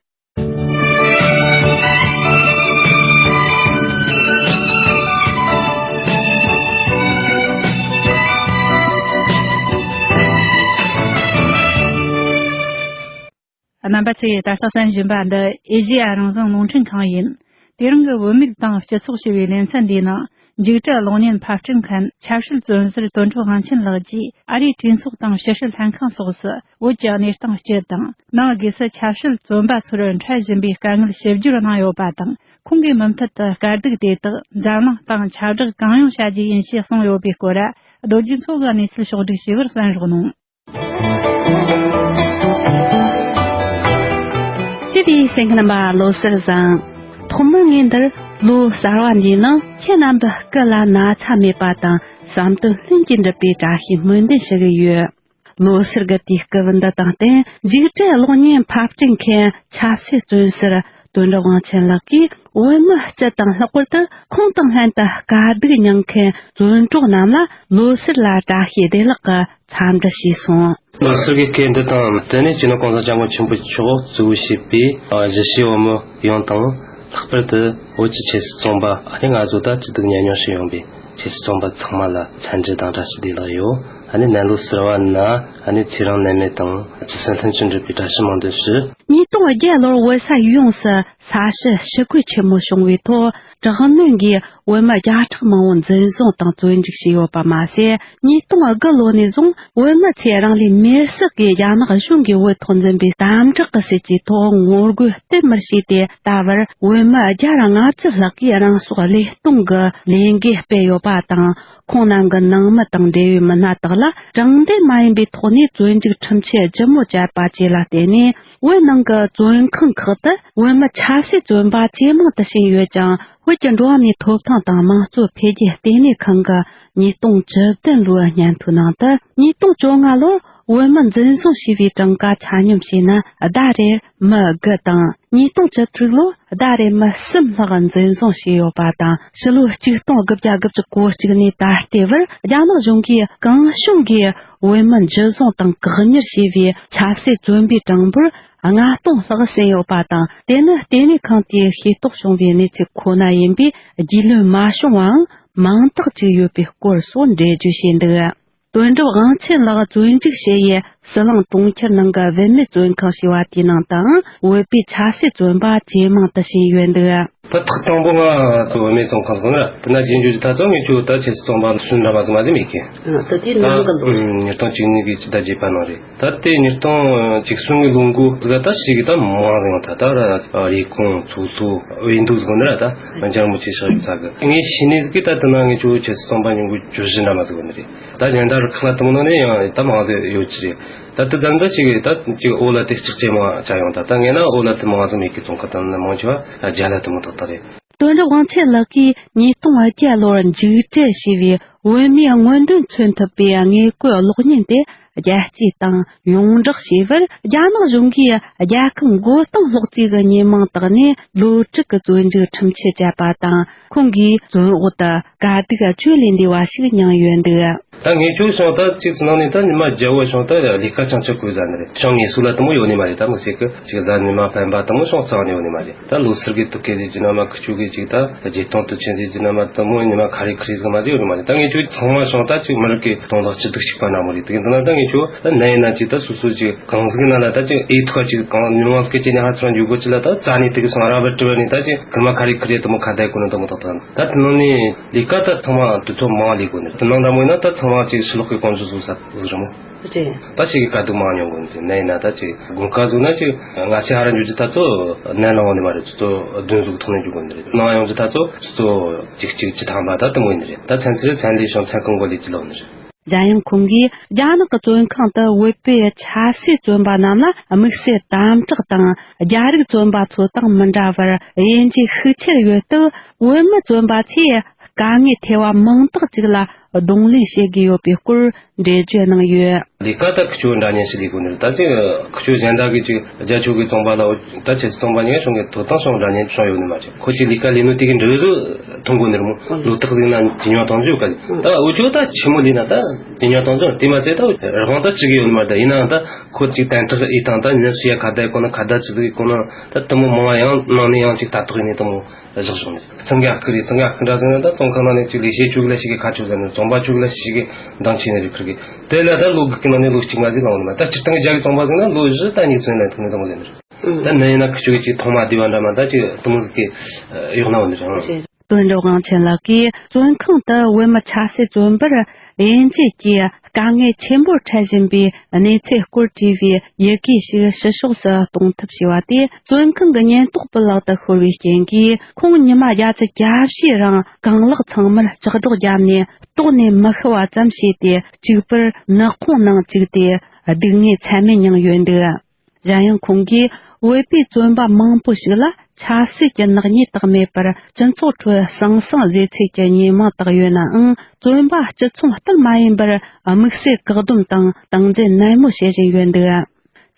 རྣམ་པ་ཚོས་ད་ལྟ་གསན་བཞིན་པ་འདི་ཨེ་ཤེ་ཡ་རང་དབང་རླུང་འཕྲིན་ཁང་ཡིན། དེ་རིང་གི་བུད་མེད་དང་སྤྱི་ཚོགས་ཞེས་པའི་ལེ་ཚན་འདིའི་ནང་། འཇིགས་བྲལ་གློག་བརྙན་ཕབ་སྐྲུན་མཁན་ཆབ་སྲིད་བཙོན་ཟུར་དོན་གྲུབ་དབང་ཆེན་ལགས་ཀྱིས་ཨ་རིའི་གྲོས་ཚོགས་དང་ཕྱི་སྲིད་ལྷན་ཁང་སོགས་སུ་བོད་ཀྱི་གནས་སྟངས་སྤྱི་དང་། ནང་སྒོས་སུ་ཆབ་སྲིད་བཙོན་པ་ཚོར་འཕྲད་བཞིན་པའི་དཀའ་ངལ་ཞིབ་བསྒྱུར་གནང་ཡོད་པ་དང་། ཁོང་གིས་མུ་མཐུད་དུ་དཀའ་སྡུག་དེ་དག་འཛམ་གླིང་སྟེང་ཁྱབ་བསྒྲགས་གང་ཡོང་བྱ་རྒྱུ་ཡིན་ཞེས་གསུངས་ཡོད་པའི་སྐོར། རྡོ་རྗེ་མཚོ་གིས་གནས་ཚུལ་ཕྱོགས་བསྒྲིགས་བྱས་པར་གསན་རོགས་གནང་། དེ་དུས་གསན་མཁན་རྣམ་པ་ལོ་གསར་བཟང་། ཐོག་མར་ངས་འདིར་ལོ་གསར་བ་འདིའི་ནང་ཁྱེད་རྣམ་པའི་སྐུ་ལ་ན་ཚ་མེད་པ་དང་བསམ་དོན་ལྷུན་གྱིས་འགྲུབ་པའི་བཀྲ་ཤིས་སྨོན་འདུན་ཞུ་གི་ཡོད། ལོ་གསར་གྱི་དུས་སྐབས་འདི་དང་བསྟུན་འཇིགས་བྲལ་གློག་བརྙན་ཕབ་སྐྲུན་མཁན་ཆབ་སྲིད་བཙོན་ཟུར་དོན་གྲུབ་དབང་ཆེན་ལགས་ཀྱིས་བོད་མི་སྤྱི་དང་ལྷག་པར་དུ་ཁོང་དང་ལྷན་དུ་དཀའ་སྡུག་མྱངས་མཁན་བཙོན་གྲོགས་རྣམས་ལ་ལོ་གསར་ལ་བཀྲ་ཤིས་བདེ་ལེགས་ཀྱི་འཚམས་འདྲི་ཞུས་སོང་། ལོ་གསར་གྱི་སྐད་འདི་དང་བསྟུན་ནས་སྤྱི་ནོར་གོང་ས་སྐྱབས་མགོན་ཆེན་པོ་མཆོག་གཙོ་བོ་བྱས་པའི་གཞིས་བྱེས་བོད་མི་ཡོངས་དང་། ལྷག་པར་དུ་བོད་ཀྱི་ཆབ་སྲིད་བཙོན་པ་ཨ་ནི་ང་ཚོ་ད་སྐྱིད་སྡུག་མཉམ་མྱོང་བྱེད་ཡོང་པའི་ཆབ་སྲིད་བཙོན་པ་ཚང་མ་ལ་འཚམས་འདྲི་དང་བཀྲ་ཤིས་བདེ་ལེགས་ཡོད། ཨ་ནི་ནད་ལོ་གསར་བ་ན་ཨ་ནི་ཚེ་རིང་ནད་མེད་དང་རྒྱུ་སྲིད་ལྷུན་གྱིས་འགྲུབ་པའི་བཀྲ་ཤིས་སྨོན་འདུན་ཞུ། ཉིས་སྟོང་བརྒྱད་ལོར་བོད་ས་ཡོངས་སུ་ས་བྱི་ཞི་རྒོལ་ཆེན་མོ་བྱུང་བའི་ཐོག་དྲག་གནོན་གྱིས་བོད་མི་བརྒྱ་ཕྲག་མང་བོ་འཛིན་བཟུང་དང་བཙོན་འཇུག་བྱས་ཡོད་པ་མ་ཟད། ཉིས་སྟོང་དགུ་ལོ་ནས་བཟུང་བོད་མི་ཚོས་རང་ལུས་མེར་བསྲེགས་ཀྱིས་རྒྱ་ནག་གཞུང་གིས་བོད་ཐོག་འཛིན་པའི་དམ་དྲག་གི་སྲིད་ཇུས་ཐོག་ངོ་རྒོལ་སྟབས་མི་བྱེད་དེ། ད་བར་བོད་མི་བརྒྱ་དང་ལྔ་བཅུ་ལྷག་གིས་རང་སྲོག་བློས་གཏོང་གི་ལས་འགུལ་སྤེལ་ཡོད་པ་དང་། ཁོང་རྣམས་ཀྱི་ནང་མི་དང་འབྲེལ་ཡོད་མི་སྣ་དག་ལ་དྲང་བདེན་མ་ཡིན་པའི་ཐོག་ནས་བཙོན་འཇུག་ཁྲིམས་ཆད་ལྗིད་མོ་བཅད་པ་བཅས་ལ་བརྟེན་ནས། བོད་ནང་གི་བཙོན་ཁང་ཁག་ཏུ་བོད་མི་ཆབ་སྲིད་བཙོན་པ་ཇེ་མང་དུ་ཕྱིན་ཡོད་ཅིང་། བོད་ཀྱི་འགྲོ་བ་མིའི་ཐོབ་ཐང་དང་དམངས་གཙོ་འཕེལ་རྒྱས་ལྟེ་གནས་ཁང་གི་ཉིས་སྟོང་བཅུ་བདུན་ལོའི་སྙན་ཐོའི་ནང་དུ། ཉིས་སྟོང་བཅོ་ལྔ་ལོར་བོད་མི་འཛིན་བཟུང་བྱས་པའི་གྲངས་ཀ་ཆ་སྙོམས་བྱས་ན། ཟླ་རེར་མི་དགུ་དང་། ཉིས་སྟོང་བཅུ་དྲུག་ལོར་ཟླ་རེར་མི་གསུམ་ལྷག་འཛིན་བཟུང་བྱས་ཡོད་པ་དང་། ཕྱི་ལོ་ཆིག་སྟོང་དགུ་བརྒྱ་དགུ་བཅུ་གོ་གཅིག་ནས་ད་ལྟའི་བར་རྒྱ་ནག་གཞུང་གིས་གང་བྱུང་གིས་བོད་མི་འཇུ་བཟུང་དང་བཀག་ཉར་བྱས་པའི་ཆབ་སྲིད་བཙོན་པའི་གྲངས་འབོར་ལྔ་སྟོང་ལྷག་ཟིན་ཡོད་པ་དང་། དེ་ནི་ལྟེ་གནས་ཁང་དེས་ཤེས་རྟོགས་བྱུང་བའི་གནས་ཚུལ་ཁོ་ན་ཡིན་པས། རྒྱུས་ལོན་མ་བྱུང་བའང་མང་དག་ཅིག་ཡོད་པའི་སྐོར་སོགས་འགྲེལ་བརྗོད་བྱས་འདུག་དོན་གྲུབ་དབང་ཆེན་ལགས་བཙོན་འཇུག་བྱས་ཡས་ཟི་ལིང་གྲོང་ཁྱེར་ནང་གི་བུད་མེད་བཙོན་ཁང་ཞེས་པ་དེའི་ནང་དུའང་བོད་པའི་ཆབ་སྲིད་བཙོན་པ་ཇེ་མང་དུ་ཕྱིན་ཡོད་འདུག་ད་ཐག་དང་པོ་ང་ཚོ་བུད་མེད་བཙོན་ཁང་ཟིག་ན་ར། དེ་ན་རྗེས་འཇུག་གི་ཐ་ཚོ་ངས་ཁྱོད་ད་ཆེད་བཙོན་པ་སུན་འདྲ་མ་ཟིག་མ་ཟིག་མེད་ཀི། ད་དེ་ནང་གི་ལོ་ཉིས་སྟོང་བཅུ་གཉིས་གི་ཕྱི་ཟླ་བརྒྱད་པ་ནང་རེད། ད་དེ་ཉིས་སྟོང་བཅུ་གསུམ་གི་ལོ་འགོ་ཟིག་ད་ཞིག་གི་ད་མང་ཟིག་ཡོང་ཐལ། ད་ར་རེ་སྐུང་ཚོགས་གཙོ་འོས་འདུག་ཟིག་ནི་ར། ད་འཇར་མོ་ཆེ་ཤག་ཡོད་ས་གི། ངས་ཤེས་ནི་ཟིག་གི་ད་དེ་ན་ངས་ཁྱོད་ཆེད་བཙོན་པ་ཉུང་གི་བཅུ་བཞི་འདྲ་མ་ཟིག་ནི་རེད། ད་གཞན་དག་རུ་ཁག་ལ་དེ་མོ་ནང་ནས་ཡང་ད་མང་ཟིག་ཡོད་ཀྱི་རེད། ད་དེ་ཙམ་ད་ཅིག་ད་ཅིག་འོ་ལ་དེ་ལྕགས་ཅན་མ་ཆ་ཡོང་། ད་ད་ངས་ན་འོ་ལ་དེ་མང་ཟིག་མེད་ཀི། བཙོན་ཁང་ད་ན་མང་ཆེ་བ་རྒྱ་ལ་དེ་མོ་ཏག་ཏག་རེད། དོན་གྲུབ་དབང་ཆེན་ལགས་ཀྱིས་ཉིས་སྟོང་བརྒྱད་ལོར་མཇུག་སྒྲིལ་བྱས་པའི་བོད་མིའི་མངོན་འདོད་མཚོན་ཐུབ་པའི་དངོས་བཀོད་གློག་བརྙན་དེ་རྒྱལ་སྤྱིའི་སྟེང་ཡོངས་བསྒྲགས་བྱས་པར། རྒྱ་ནག་གཞུང་གིས་རྒྱལ་ཁམས་མགོ་རྟིང་སློག་རྩིས་ཀྱི་ཉེས་མིང་བཏགས་ནས་ལོ་དྲུག་གི་བཙོན་འཇུག་ཁྲིམས་ཆད་བཅད་པ་དང་། ཁོང་གིས་བཙོན་འོག་ཏུ་དཀའ་སྡུག་བརྗོད་ལས་འདས་པ་ཞིག་མྱངས་ཡོད་འདུག། ད་ངས་ཁྱོད་བྱུང་ད་ཅིག་ནང་ནས་ད་ཉི་མ་བརྒྱ་བོ་བྱུང་ད་ལས་ཀ་ཅང་ཅང་དགོས་ཟ་ནི་རེད། ཅང་ངེས་སུ་ལ་དེ་མོ་ཡོད་ནི་མ་རེད། ད་མི་ཚེ་གི་ཅིག་ཟ་ཉི་མ་ཕན་པ་དེ་མོ་ཅང་རྩ་བ་ནས་ཡོད་ནི་མ་རེད། ད་ལོ་སར་གི་དུ་སྐད་ཟེར་གྱི་ན་མ་ཁི་ཆུ་གི་ཅིག་ད་རྗེས་སྟོང་དུ་ཆེན་ཟེར་གྱི་ན་མ་དེ་མོ་ཉི་མ་ཁ་རི་ཁི་རི་ཟིག་མ་ཟིག་ཡོད་ནི་མ་རེད། ད་ངས་ཁྱོད་ཚང་མ་བྱུང་ད་ཅིག་མི་རིགས་ཀྱི་དོན་དག་ཅི་སྡུག་ཞིག་པ་ན་མོ་རེད། དེ་གི་འདི་ན་ད་ངས་ཁྱོད་ད་ནད་ཡིན་ན་ཅིག་ད་སོ་སོ་ཅིག་གང་ཟིག་ན་ལ་ད་ཅིག་ཨེ་ཐུག་ཅིག་གང་ཉུང་བ་ཟིག་གི་ཅི་ནས་ཧ་ཚང་འཇུག་གོ་ཅི་ལ་ད་རྩ་ནས་དེ་གི་སང་ར་བར་དྲི་བ་ནས་ད་ཅིག་གི་མ་ཁ་རི་ཁི་རི་དེ་མོ་ཁ་བརྡ་གོ་ནི་དེ་མོ་ཏག་ཏག་ད་དེ་ནང་ནས་ལས་ཀ་ད་ཚང་མ་དུས་ཚོད་མང་ལས་དགོས་ནི། དེ་ནང་འདྲ་མོ་ཡིན་ན་ད་ཚང་མ་ཅིག་ཕྱི་ལོགས་ཀྱི་གོང་ཞུ་བཟོ་ས་ཟིག་རེད་མོ། རེད། ད་ཞིག་གི་དཀའ་སྡུག་མང་མྱོང་དགོས་ནི་དེ་ནས་ཡིན་ན། ད་ཅིག་དགོན་ཁ་བཟོ་ན་ཅིག་ང་ཚོ་ཧ་ར་འཇུ་ཅི་ད་ཚོ་ནད་ལངས་ནི་མ་རེད། ཚོ་བདུན་ཟུག་ཐོག་ནས་འཇུ་དགོས་ནི་རེད། ནང་ཡོང་ཅི་ད་ཚོ་ཚོ་ཅིག་ཅིག་ཅི་ཐང་པ་ད་དེ་མོ་ཡིན་ནི་རེད། ད་ཚན་ཚེ་རེད་ཚན་ལས་བྱུང་ཚན་ཁང་གོ་ལས་ཅི་ལོག་ནི་རེད། གཞན་ཡང་ཁོང་གིས་རྒྱ་ནག་གི་བཙོན་ཁང་དུ་བོད་པའི་ཆབ་སྲིད་བཙོན་པ་རྣམས་ལ་དམིགས་བསལ་དམ་དྲག་དང་། རྒྱ་རིགས་བཙོན་པ་ཚོ་དང་མི་འདྲ་བར་དབྱེ་འབྱེད་ཤུགས་ཆེར་ཡོད་སྟབས། བོད་མི་བཙོན་པ་ཚོས་དཀའ་ངལ་ཐེ་བ་མང་དག་ཅིག་ལ་གདོང་ལེན་བྱེད་དགོས་ཡོད་པའི་སྐོར་འགྲེལ་བརྗོད་གནང་ཡོད། ལས་ཀ་ད་ཁི་ཆོ་འདྲ་མཉམ་ཞིག་ལས་དགོས་ནི་རེད། ད་ཅིག་ཁི་ཆོ་གཞན་དག་གིས་ཅིག་རྒྱ་ཆོ་གི་བཙོན་པ་ལ་ད་ཆེ་བཙོན་པ་ཉེ་ཤོང་གི་དོ་དང་ཤོང་འདྲ་མཉམ་ཤོང་ཡོད་ནི་མ་རེད། ཁོ་ཅིག་ལས་ཀ་ལས་ནོ་དེ་གི་འགྲུལ་བཞུད་ཐོན་དགོས་ནི་རེད་མོ། ལོ་རྟག་ཟིག་ན་ཇེ་ཉུང་གཏོང་རྒྱུ་ག་ད་འུ་ཆོ་ད་ཆི་མོ་ལས་ན་ད་ཇེ་ཉུང་གཏོང་རྒྱུ་དེ་མ་ཚད་ད་རང་ད་ཅི་གི་ཡོད་ནི་མ་རེད། ད་ཡིན་ནའང་ད་ཁོ་ཅིག་དན་ཁྲག་ཨེ་ཐང་ད་ཉིན་སུ་ཡ་ཁ་བརྡ་གོ་ན་ཁ་བརྡ་ཅི་ཟིག་གོ་ན་ད་དེ་མོ་མང་བ་ཡང་ནང་ནས་ཡང་ཅིག་ད་ཐོག་ཡིན་ནི་དེ་མོ། བཞག་བཞག་ནས་གཙང་ག་ཁུ་རེད། གཙང་ག་ཁུ་འདྲ་ཟེར་ན་ད་བཙོན་ཁང་ནང་ནས་ཅིག་ལས་བྱེད་བཅུ་གི་ལ་ཞིག་གི་ཁ་ཆོ་ཟེར་ནས་བཙོན་པ་བཅུ་གི་ལ་ཞིག་གི་འདང་ཆེ་ནི་རེད། ཁུར་གི་དེ་ལ་ད་ལོ་དགུ་གི་ནང་ནས་ལོ་གཅིག་མ་ཟིག་ལངས་ནི་མ། ད་སྤྱིར་བཏང་གི་རྒྱ་གི་བཙོན་པ་ཟེར་ན་ལོ་བཞི་ད་ཉིས་བཙོན་ལ་ཐུག་ནི་དང་པོ་ཟེར་ནི་རེད། ད་ནད་ཡིན་ན་ཁུ་ཆོ་གི་ཅིག་ཐོག་མ་བསྡུས་པ་འདྲ་མ་ད་ཅིག་དུ་མོ་ཟིག་གི་གཡོག་ན་འོ་ནི་རེད། དོན་གྲུབ་དབང་ཆེན་ལགས་ཀྱིས་བཙོན་ཁང་དུ་བོད་མི་ཆབ་སྲིད་བཙོན་པར་དབྱེ་འབྱེད་ཀྱིས་དཀའ་ངལ་ཆེན་པོར་འཕྲད་བཞིན་པའི་གནས་ཚུལ་སྐོར་བྲིས་པའི་ཡི་གེ་ཞིག་ཕྱི་ཕྱོགས་སུ་གཏོང་ཐབས་བྱས་པ་དེ། བཙོན་ཁང་གི་ཉེན་རྟོག་པའི་ལག་ཏུ་ཤོར་བའི་རྐྱེན་གྱིས། ཁོང་ཉི་མ་བརྒྱ་ཆ་གྱ་བཞི་རིང་རྐང་ལག་ཚང་མར་ལྕགས་སྒྲོག་བརྒྱབ་ནས། ལྟོགས་ནས་མི་ཤི་བ་ཙམ་བྱས་ཏེ། གཅིག་པུར་ནག་ཁུང་ནང་བཅུག་སྟེ་སྡུག་བསྔལ་ཚད་མེད་མྱངས་ཡོད་འདུག། གཞན་ཡང་ཁོང་གིས་བོད་པའི་བཙོན་པ་མང་པོ་ཞིག་ལ་ཆབ་སྲིད་ཀྱི་ནག་ཉེས་དག་མེད་པར་སྤྱི་ཚོགས་ཁྲོད་ཟང་ཟིང་བཟོས་ཚུལ་གྱི་ཉེས་མིང་བཏགས་ཡོད་ནའང་། བཙོན་པ་སྤྱི་མཚུངས་ལྟར་མ་ཡིན་པར་དམིགས་བསལ་བཀག་སྡོམ་དང་སྟངས་འཛིན་ནན་མོ་བྱེད་བཞིན་ཡོད་འདུག།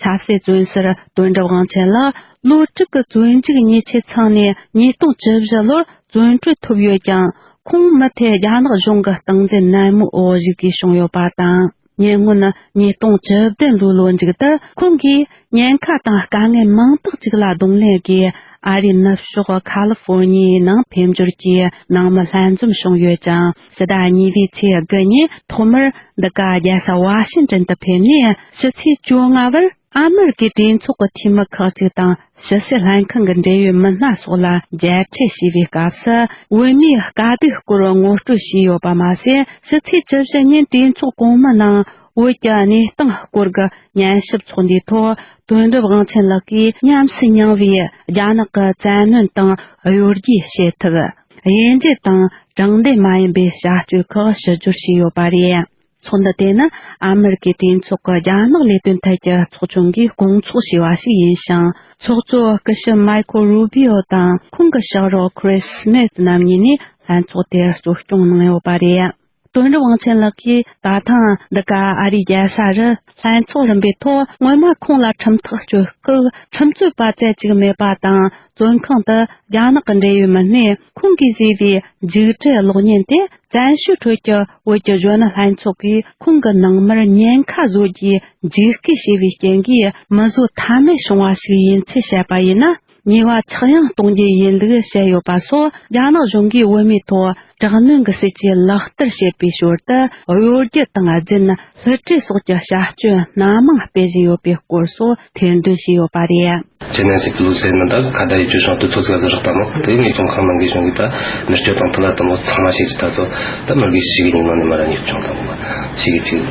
ཆབ་སྲིད་བཙོན་ཟུར་དོན་གྲུབ་དབང་ཆེན་ལགས་ལོ་དྲུག་གི་བཙོན་འཇུག་ཉེས་ཆད་ཚང་ནས་ཉིས་སྟོང་བཅུ་བཞི་ལོར་བཙོན་གྲོལ་ཐོབ་ཡོད་ཀྱང་། ཁོང་མུ་མཐུད་རྒྱ་ནག་གཞུང་གི་སྟངས་འཛིན་ནན་མོའི་འོག་བཞུགས་དགོས་བྱུང་ཡོད་པ་དང་། ཉེ་སྔོན་ཉིས་སྟོང་བཅུ་བདུན་ལོའི་ལོ་མཇུག་ཏུ་ཁོང་གིས་ཉེན་ཁ་དང་དཀའ་ངལ་མང་དག་ཅིག་ལ་གདོང་ལེན་གྱིས། ཨ་རིའི་ནུབ་ཕྱོགས་ཁ་ལི་ཧྥོར་ནི་ཡའི་ནང་ཕེབས་འབྱོར་གྱིས་ནང་མི་ལྷན་འཛོམས་བྱུང་ཡོད་ཅིང་། ཕྱི་ཟླ་གཉིས་པའི་ཚེས་དགུ་ཉིན་ཐོག་མར་འདི་ག་རྒྱལ་ས་ཝ་ཤིང་ཏན་དུ་ཕེབས་ནས། ཕྱི་ཚེས་བཅོ་ལྔ་བར་ཨ་མེ་རི་ཀའི་གྲོས་ཚོགས་ཀྱི་འཐུས་མི་ཁག་ཅིག་དང་། ཕྱི་སྲིད་ལྷན་ཁང་གི་འབྲེལ་ཡོད་མི་སྣ་སོགས་ལ་མཇལ་འཕྲད་བྱས་པའི་སྐབས་སུ། བོད་མིའི་དཀའ་སྡུག་སྐོར་ངོ་སྤྲོད་བྱས་ཡོད་པ་མ་ཟད། ཕྱི་ཚེས་བཅུ་བཞི་ཉིན་གྲོས་ཚོགས་གོང་མའི་ནང་བོད་ཀྱི་གནས་སྟངས་སྐོར་གྱི་ཉན་ཞིབ་ཚོགས་འདུའི་ཐོག་དོན་གྲུབ་དབང་ཆེན་ལགས་ཀྱིས་ཉམས་སུ་མྱངས་པའི་རྒྱ་ནག་གི་བཙན་གནོན་དང་གཡོ་སྒྱུ་བྱེད་ཐབས། དབྱེ་འབྱེད་དང་དྲང་བདེན་མ་ཡིན་པའི་བྱ་སྤྱོད་ཁག་ཕྱི་བསྒྱུར་བྱས་ཡོད་པ་རེད། ཚོགས་འདུ་དེ་ནི་ཨ་མེ་རི་ཀའི་གྲོས་ཚོགས་ཀྱི་རྒྱ་ནག་ལས་དོན་ཐད་ཀྱི་ཚོགས་ཆུང་གིས་སྐོང་ཚོགས་བྱས་པ་ཞིག་ཡིན་ཞིང་། ཚོགས་གཙོ་སྐུ་ཞབས་མའི་ཁོ་རུ་བྷི་ཨོ་དང་ཁོང་གི་ཕྱག་རོགས་ཁི་རིས་སྨིད་རྣམ་གཉིས་ནས་ལྷན་ཚོགས་དེར་གཙོ་སྐྱོང་གནང་ཡོད་པ་རེད། དོན་གྲུབ་དབང་ཆེན་ལགས་ཀྱིས་ད་ཐེངས་འདི་ག་ཨ་རིའི་རྒྱལ་ས་རུ་ལྷན་ཚོགས་རིམ་པའི་ཐོག་སྔོན་མ་ཁོང་ལ་ཁྲིམས་ཐག་གཅོད་སྐབས་ཁྲིམས་རྩོད་པ་བཙལ་བཅུག་མེད་པ་དང་། བཙོན་ཁང་དུ་རྒྱ་ནག་གི་འབྲེལ་ཡོད་མི་སྣས་ཁོང་གིས་བཟོས་པའི་མཇུག་འབྲས་གློག་བརྙན་དེ། བཙན་བྱོལ་ཁྲོད་ཀྱི་བོད་ཀྱི་གཞོན་ནུ་ལྷན་ཚོགས་ཀྱིས་ཁོང་གི་ནང་མིར་ཉེན་ཁ་བཟོ་རྒྱུའི་འཇིགས་སྐུལ་བྱས་པའི་རྐྱེན་གྱིས་མི་བཟོ་ཐབས་མེད་བྱུང་བ་ཞིག་ཡིན་ཚུལ་བཤད་པ་ཡིན་ན། ཉེས་པ་ཆག་ཡང་གཏོང་རྒྱུ་ཡིན་ལུགས་བཤད་ཡོད་པ་སོགས། རྒྱ་ནག་གཞུང་གིས་བོད་མིའི་ཐོག་དྲག་གནོན་གྱི་སྲིད་ཇུས་ལག་བསྟར་བྱེད་པའི་ཞོར་དུ། གཡོ་སྒྱུ་དང་རྫུན། བསླུ་བྲིད་སོགས་ཀྱི་བྱ་སྤྱོད་སྣ་མང་སྤེལ་བཞིན་ཡོད་པའི་སྐོར་སོགས་ཐེར་འདོན་བྱས་ཡོད་པ་རེད། ཅི་ནན་སི་པི་ལུ་སི་ནི་ད་ཁ་བརྡ་ཡི་བཅུ་ཞང་དུ་ཚོ་ཚིག་ཟུར་རག་ད་མོ་དེ་ངས་ཁྱོང་ཁང་ནང་གི་གཞུང་གི་ད་མི་སྐྱོ་དང་ཐུ་ལ་དུ་མོ་ཚང་མ་ཤེས་ཀྱི་ད་ཚོ་ད་མི་གི་ཞིག་གི་ཉིན་ནང་ནས་མ་ར་ཉོག་ཆུང་དང་མོ་ཞིག་གི་ཅིག་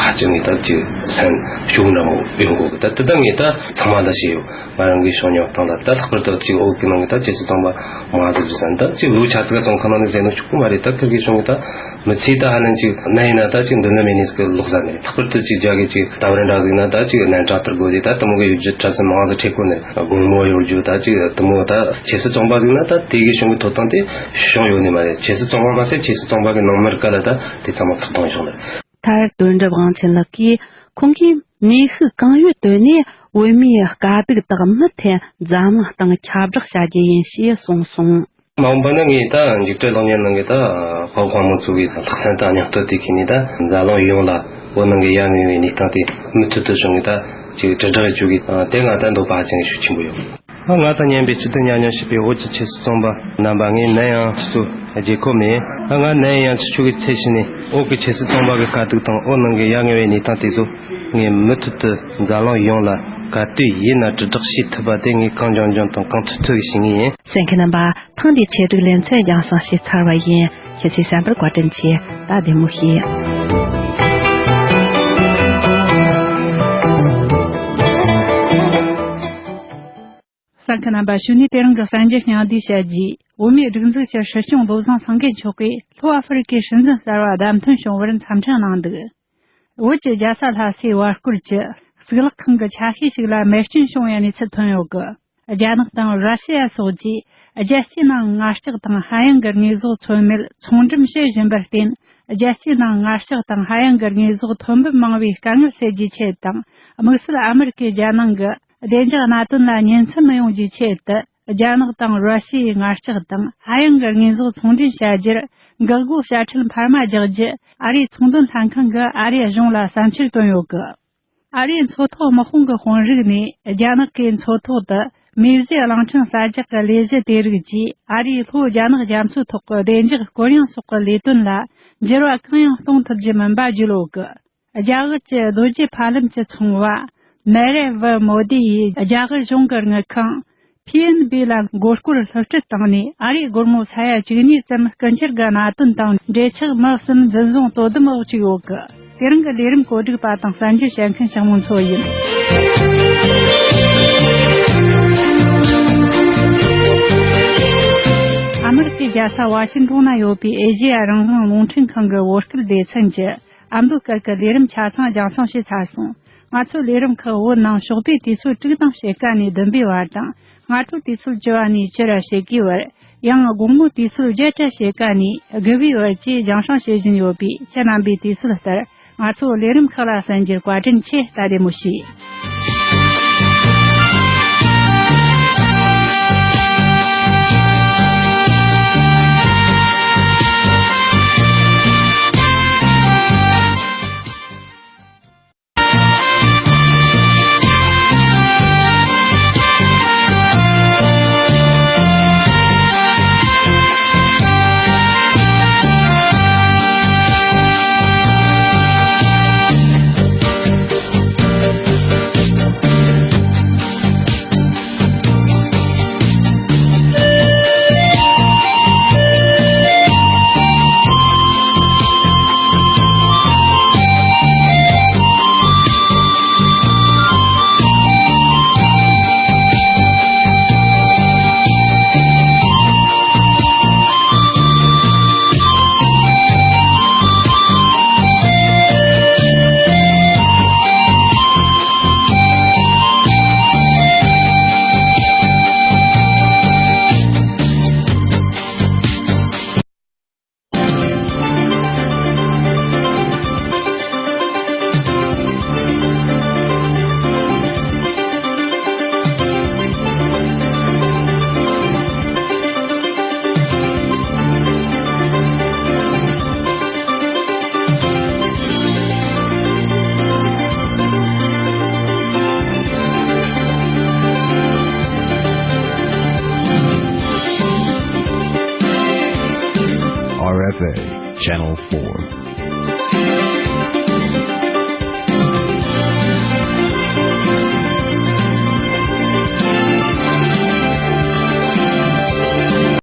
ཧ་ཅང་ངས་ད་ཅིག་སེམས་སྐྱོ་འདྲ་མོ་ཡོང་གོ་གི། ད་དེ་ད་ངས་ད་ཚང་མ་ད་ཤེས་ཡོད། ང་རང་གི་ཤོག་ཉོག་དང་ད་ད་ལྷག་པར་དུ་ཅིག་འོག་གི་ནང་གི་ད་ཆེ་སུ་ཚོང་པ་མ་ཟིག་ཟིག་ཟན་ད་ཅིག་ལུ་ཆ་ཚིག་ཚོང་ཁང་ནང་ནས་ཟེར་ནོ་ཆོག་གི་མ་རེད། ད་ཁིར་གི་གཞུང་གི་ད་མི་ཚེ་ད་ཧ་ལན་ཅིག་ན་ཡིན་ན་ད་ཅིག་མདུན་ལམ་མེད་ནི་ཟིག་ལོག་ཟ་ནི་རེད། ལྷག་པར་དུ་ཅིག་རྒྱ་གི་ཅིག་ལྟ་བར་འདྲ་ཟིག་ན་ད་ཅིག་ནན་ཏྲག་ཏུ་དགོས་དེ་ད་དུ་མོ་གི་ཡུལ་གྱི་གྲྭ་ཚན་མང་ཟིག་ཁྲེ་ཁོ་ནི་དགོང་མོ་ཡོད་རྒྱུ་ད་ཅིག་དུ་མོ་ད་ཆེ་སུ་ཚོང་པ་ཟིག་ན་ད་དེ་གི་གཞུང་གི་ཐོབ་ཐང་དེ་བྱུང་ཡོད་ནི་མ་རེད། ཆེ་སུ་ཚོང་པ་མ་ཟད་ཆེ་སུ་ཚོང་པ་གི་ནང་མི་རིགས་ལ་ད་དེ་ཚང་མ་ཐོབ་ཐང་བྱུང་ནི་རེད། མཐར་དོན་གྲུབ་དབང་ཆེན་ལགས་ཀྱིས་ཁོང་གིས་ནུས་ཤུགས་གང་ཡོད་བཏོན་ནས་བོད་མིའི་དཀའ་སྡུག་དག་མུ་མཐུད་འཛམ་གླིང་སྟེང་ཁྱབ་བསྒྲགས་བྱ་རྒྱུ་ཡིན་ཞེས་གསུངས་སོང་། མ་འོངས་པ་ན་ངས་ད་འཇིགས་བྲལ་གློག་བརྙན་ནང་གི་ད་ཧོ་ཧོ་མོ་ཚོ་གི་ལྷག་སེམས་དང་མཉམ་དུ་དེ་གི་ནི་ད་འཛམ་གླིང་ཡོངས་ལ་བོད་ནང་གི་ཡ་ངེས་པའི་གནས་སྟངས་དེ་མུ་མཐུད་དུ་བྱུང་གི་ད་ཅིག་དྲིལ་བསྒྲགས་བྱུང་གི་དེ་ང་ད་འདོད་པ་ཧ་ཅང་ཤུགས་ཆེན་པོ་ཡོད། ང་དང་མཉམ་པའི་སྤྱི་འཐུས་ཉམས་མྱོང་བྱས་པའི་བོད་ཀྱི་ཆེ་སུ་ཚོང་པ་རྣམ་པ། ངས་ནམ་ཡང་ཁྱེད་ཚོ་རྗེད་ཁོམ་མེད། ང་ནམ་ཡང་ཁྱེད་ཚོ་གི་ཚེ་ཕྱི་ནས་བོད་ཀྱི་ཆེ་སུ་ཚོང་པ་གི་དཀའ་སྡུག་དང་བོད་ནང་གི་ཡ་ངེས་པའི་གནས་སྟངས་དེ་ཚོ་ངས་མུ་མཐུད་དུ་འཛམ་གླིང་ཡོངས་ལ་ག་དུས་ཡིན་ན་དྲིལ་བསྒྲགས་བྱེད་ཐུབ་པ་དེ་ངས་གང་མགྱོགས་མགྱོགས་དང་གང་ཐུབ་ཐུབ་ཀྱིས་བྱེད་ངེས་ཡིན། གསན་མཁན་རྣམ་པ། ཐེངས་འདིའི་ཆེད་སྒྲིག་ལེ་ཚན་རྒྱང་སྲིང་བྱས་ཚར་བ་ཡིན། ཁྱེད་ཚོས་གསན་པར་བཀའ་དྲིན་ཆེ། ད་བདེ་མོ་བྱོས། གསན་མཁན་རྣམ་པ། གཞུག་ནས་དེ་རིང་གི་གསར་འགྱུར་སྙིང་བསྡུས་བཤད་རྒྱུ། བོད་མིའི་སྒྲིག་འཛུགས་ཀྱི་སྲིད་སྐྱོང་བློ་བཟང་སེང་གེ་མཆོག་གིས་ལྷོ་ཨ་ཧྥེ་རི་ཁའི་སྲིད་འཛིན་གསར་བ་བདམས་ཐོན་བྱུང་བར་འཚམས་འཕྲིན་གནང་འདུག་བོད་ཀྱི་རྒྱལ་ས་ལྷ་སའི་བར་སྐོར་གྱི་གཙུག་ལག་ཁང་གི་ཆ་ཤས་ཤིག་ལ་མེ་སྐྱོན་བྱུང་བའི་གནས་ཚུལ་ཐོན་ཡོད་གི། རྒྱ་ནག་དང་ར་ཤི་ཡ་སོགས་ཀྱིས་རྒྱལ་སྤྱིའི་ནང་ངར་ལྕགས་དང་ཧ་ཡང་གི་དངོས་ཟོག་ཚོད་མེད་ཚོང་འགྲེམས་བྱེད་བཞིན་པར་བརྟེན། རྒྱལ་སྤྱིའི་ནང་ངར་ལྕགས་དང་ཧ་ཡང་གི་དངོས་ཟོག་ཐོན་འབབ་མང་བའི་དཀའ་ངལ་སེལ་རྒྱུའི་ཆེད་དང་། དམིགས་བསལ་ཨ་མེ་རི་ཀས་རྒྱལ་ནང་གི་བདེ་འཇགས་གནད་དོན་ལ་ཉེན་ཚབས་མི་ཡོང་རྒྱུའི་ཆེད་དུ། རྒྱ་ནག་དང་ར་ཤི་ཡའི་ངར་ལྕགས་དང་ཧ་ཡང་གི་དངོས་ཟོག་ཚོང་འབྲེལ་བྱ་རྒྱུར་འགག་སྒོ་དཔྱ་ཁྲལ་འཕར་མ་རྒྱག་རྒྱུ། ཨ་རིའི་ཚོང་དོན་ལྷན་ཁང་གིས་ཨ་རིའི་གཞུང་ལ་བསམ་འཆར་བཏོན་ཡོད་གི། ཨ་རིའི་མཚོ་ཐོག་དམག་དཔུང་གི་དཔོན་རིགས་ནས་རྒྱ་ནག་གི་མཚོ་ཐོག་ཏུ་མེ་བཟོས་གླང་ཕྲན་གསར་རྒྱག་གི་ལས་གཞི་དེ་རིགས་ཀྱིས་ཨ་རིའི་ལྷོ་རྒྱ་ནག་རྒྱ་མཚོའི་ཐོག་གི་བདེ་འཇགས་གུ་ཡངས་སོགས་ཀྱི་ལས་དོན་ལ་འགྱུར་བ་གང་ཡང་གཏོང་ཐུབ་རྒྱུ་མིན་པ་བརྗོད་ཡོད་གི། རྒྱ་གར་གྱི་རྡོ་རྗེ་ཕ་ལམ་གྱི་ཚོང་བ་ནེ་རེ་ཝི་མོ་དི་ཡིས་རྒྱ་གར་གཞུང་གི་དངུལ་ཁང་པི་ཨེན་བི་ལ་མགོ་སྐོར་སློབ་ཁྲིད་བཏང་ནས། ཨ་རིའི་སྒོར་མོ་ས་ཡ་བཅུ་གཉིས་ཙམ་རྐུ་འཁྱེར་གྱི་གནད་དོན་དང་འབྲེལ་ཆགས་མི་གསུམ་འཛིན་བཟུང་དོ་དམ་འོག་བཅུག་ཡོད་གི། དེ་རིང་གི་ལས་རིམ་གོ་སྒྲིག་པ་དང་གསར་འགྱུར་བཤད་མཁན་ཞང་མོ་མཚོ་ཡིན། ཨ་མེ་རི་ཀའི་རྒྱལ་ས་ཝ་ཤིང་ཏོན་ན་ཡོད་པའི་ཨེ་ཤེ་ཡ་རང་དབང་རླུང་འཕྲིན་ཁང་གི་བོད་སྐད་སྡེ་ཚན་གྱི་ཨ་མདོ་སྐད་ཀྱི་ལས་རིམ་ཆ་ཚང་རྒྱང་སྲིང་བྱས་ཚར་སོང་། ང་ཚོའི་ལས་རིམ་ཁག་བོད་ནང་ཞོགས་པའི་དུས་ཚོད་དྲུག་དང་ཕྱེད་ཀ་ནས་བདུན་པའི་བར་དང་། སྔ་དྲོའི་དུས་ཚོད་བཅུ་པ་ནས་བཅུ་ར་ཕྱེད་ཀའི་བར། ཡང་དགོང་མོའི་དུས་ཚོད་བརྒྱད་ར་ཕྱེད་ཀ་ནས་དགུ་པའི་བར་བཅས་རྒྱང་སྲིང་བྱེད་བཞིན་ཡོད་པས། ཁྱེད་རྣམ་པས་དུས་ཚོད་ལྟར་ང་ཚོའི་ལས་རིམ་ཁག་ལ་གསན་རྒྱུར་བཀའ་དྲིན་ཆེ། ད་བདེ་མོ་བྱོས། R F A Channel four.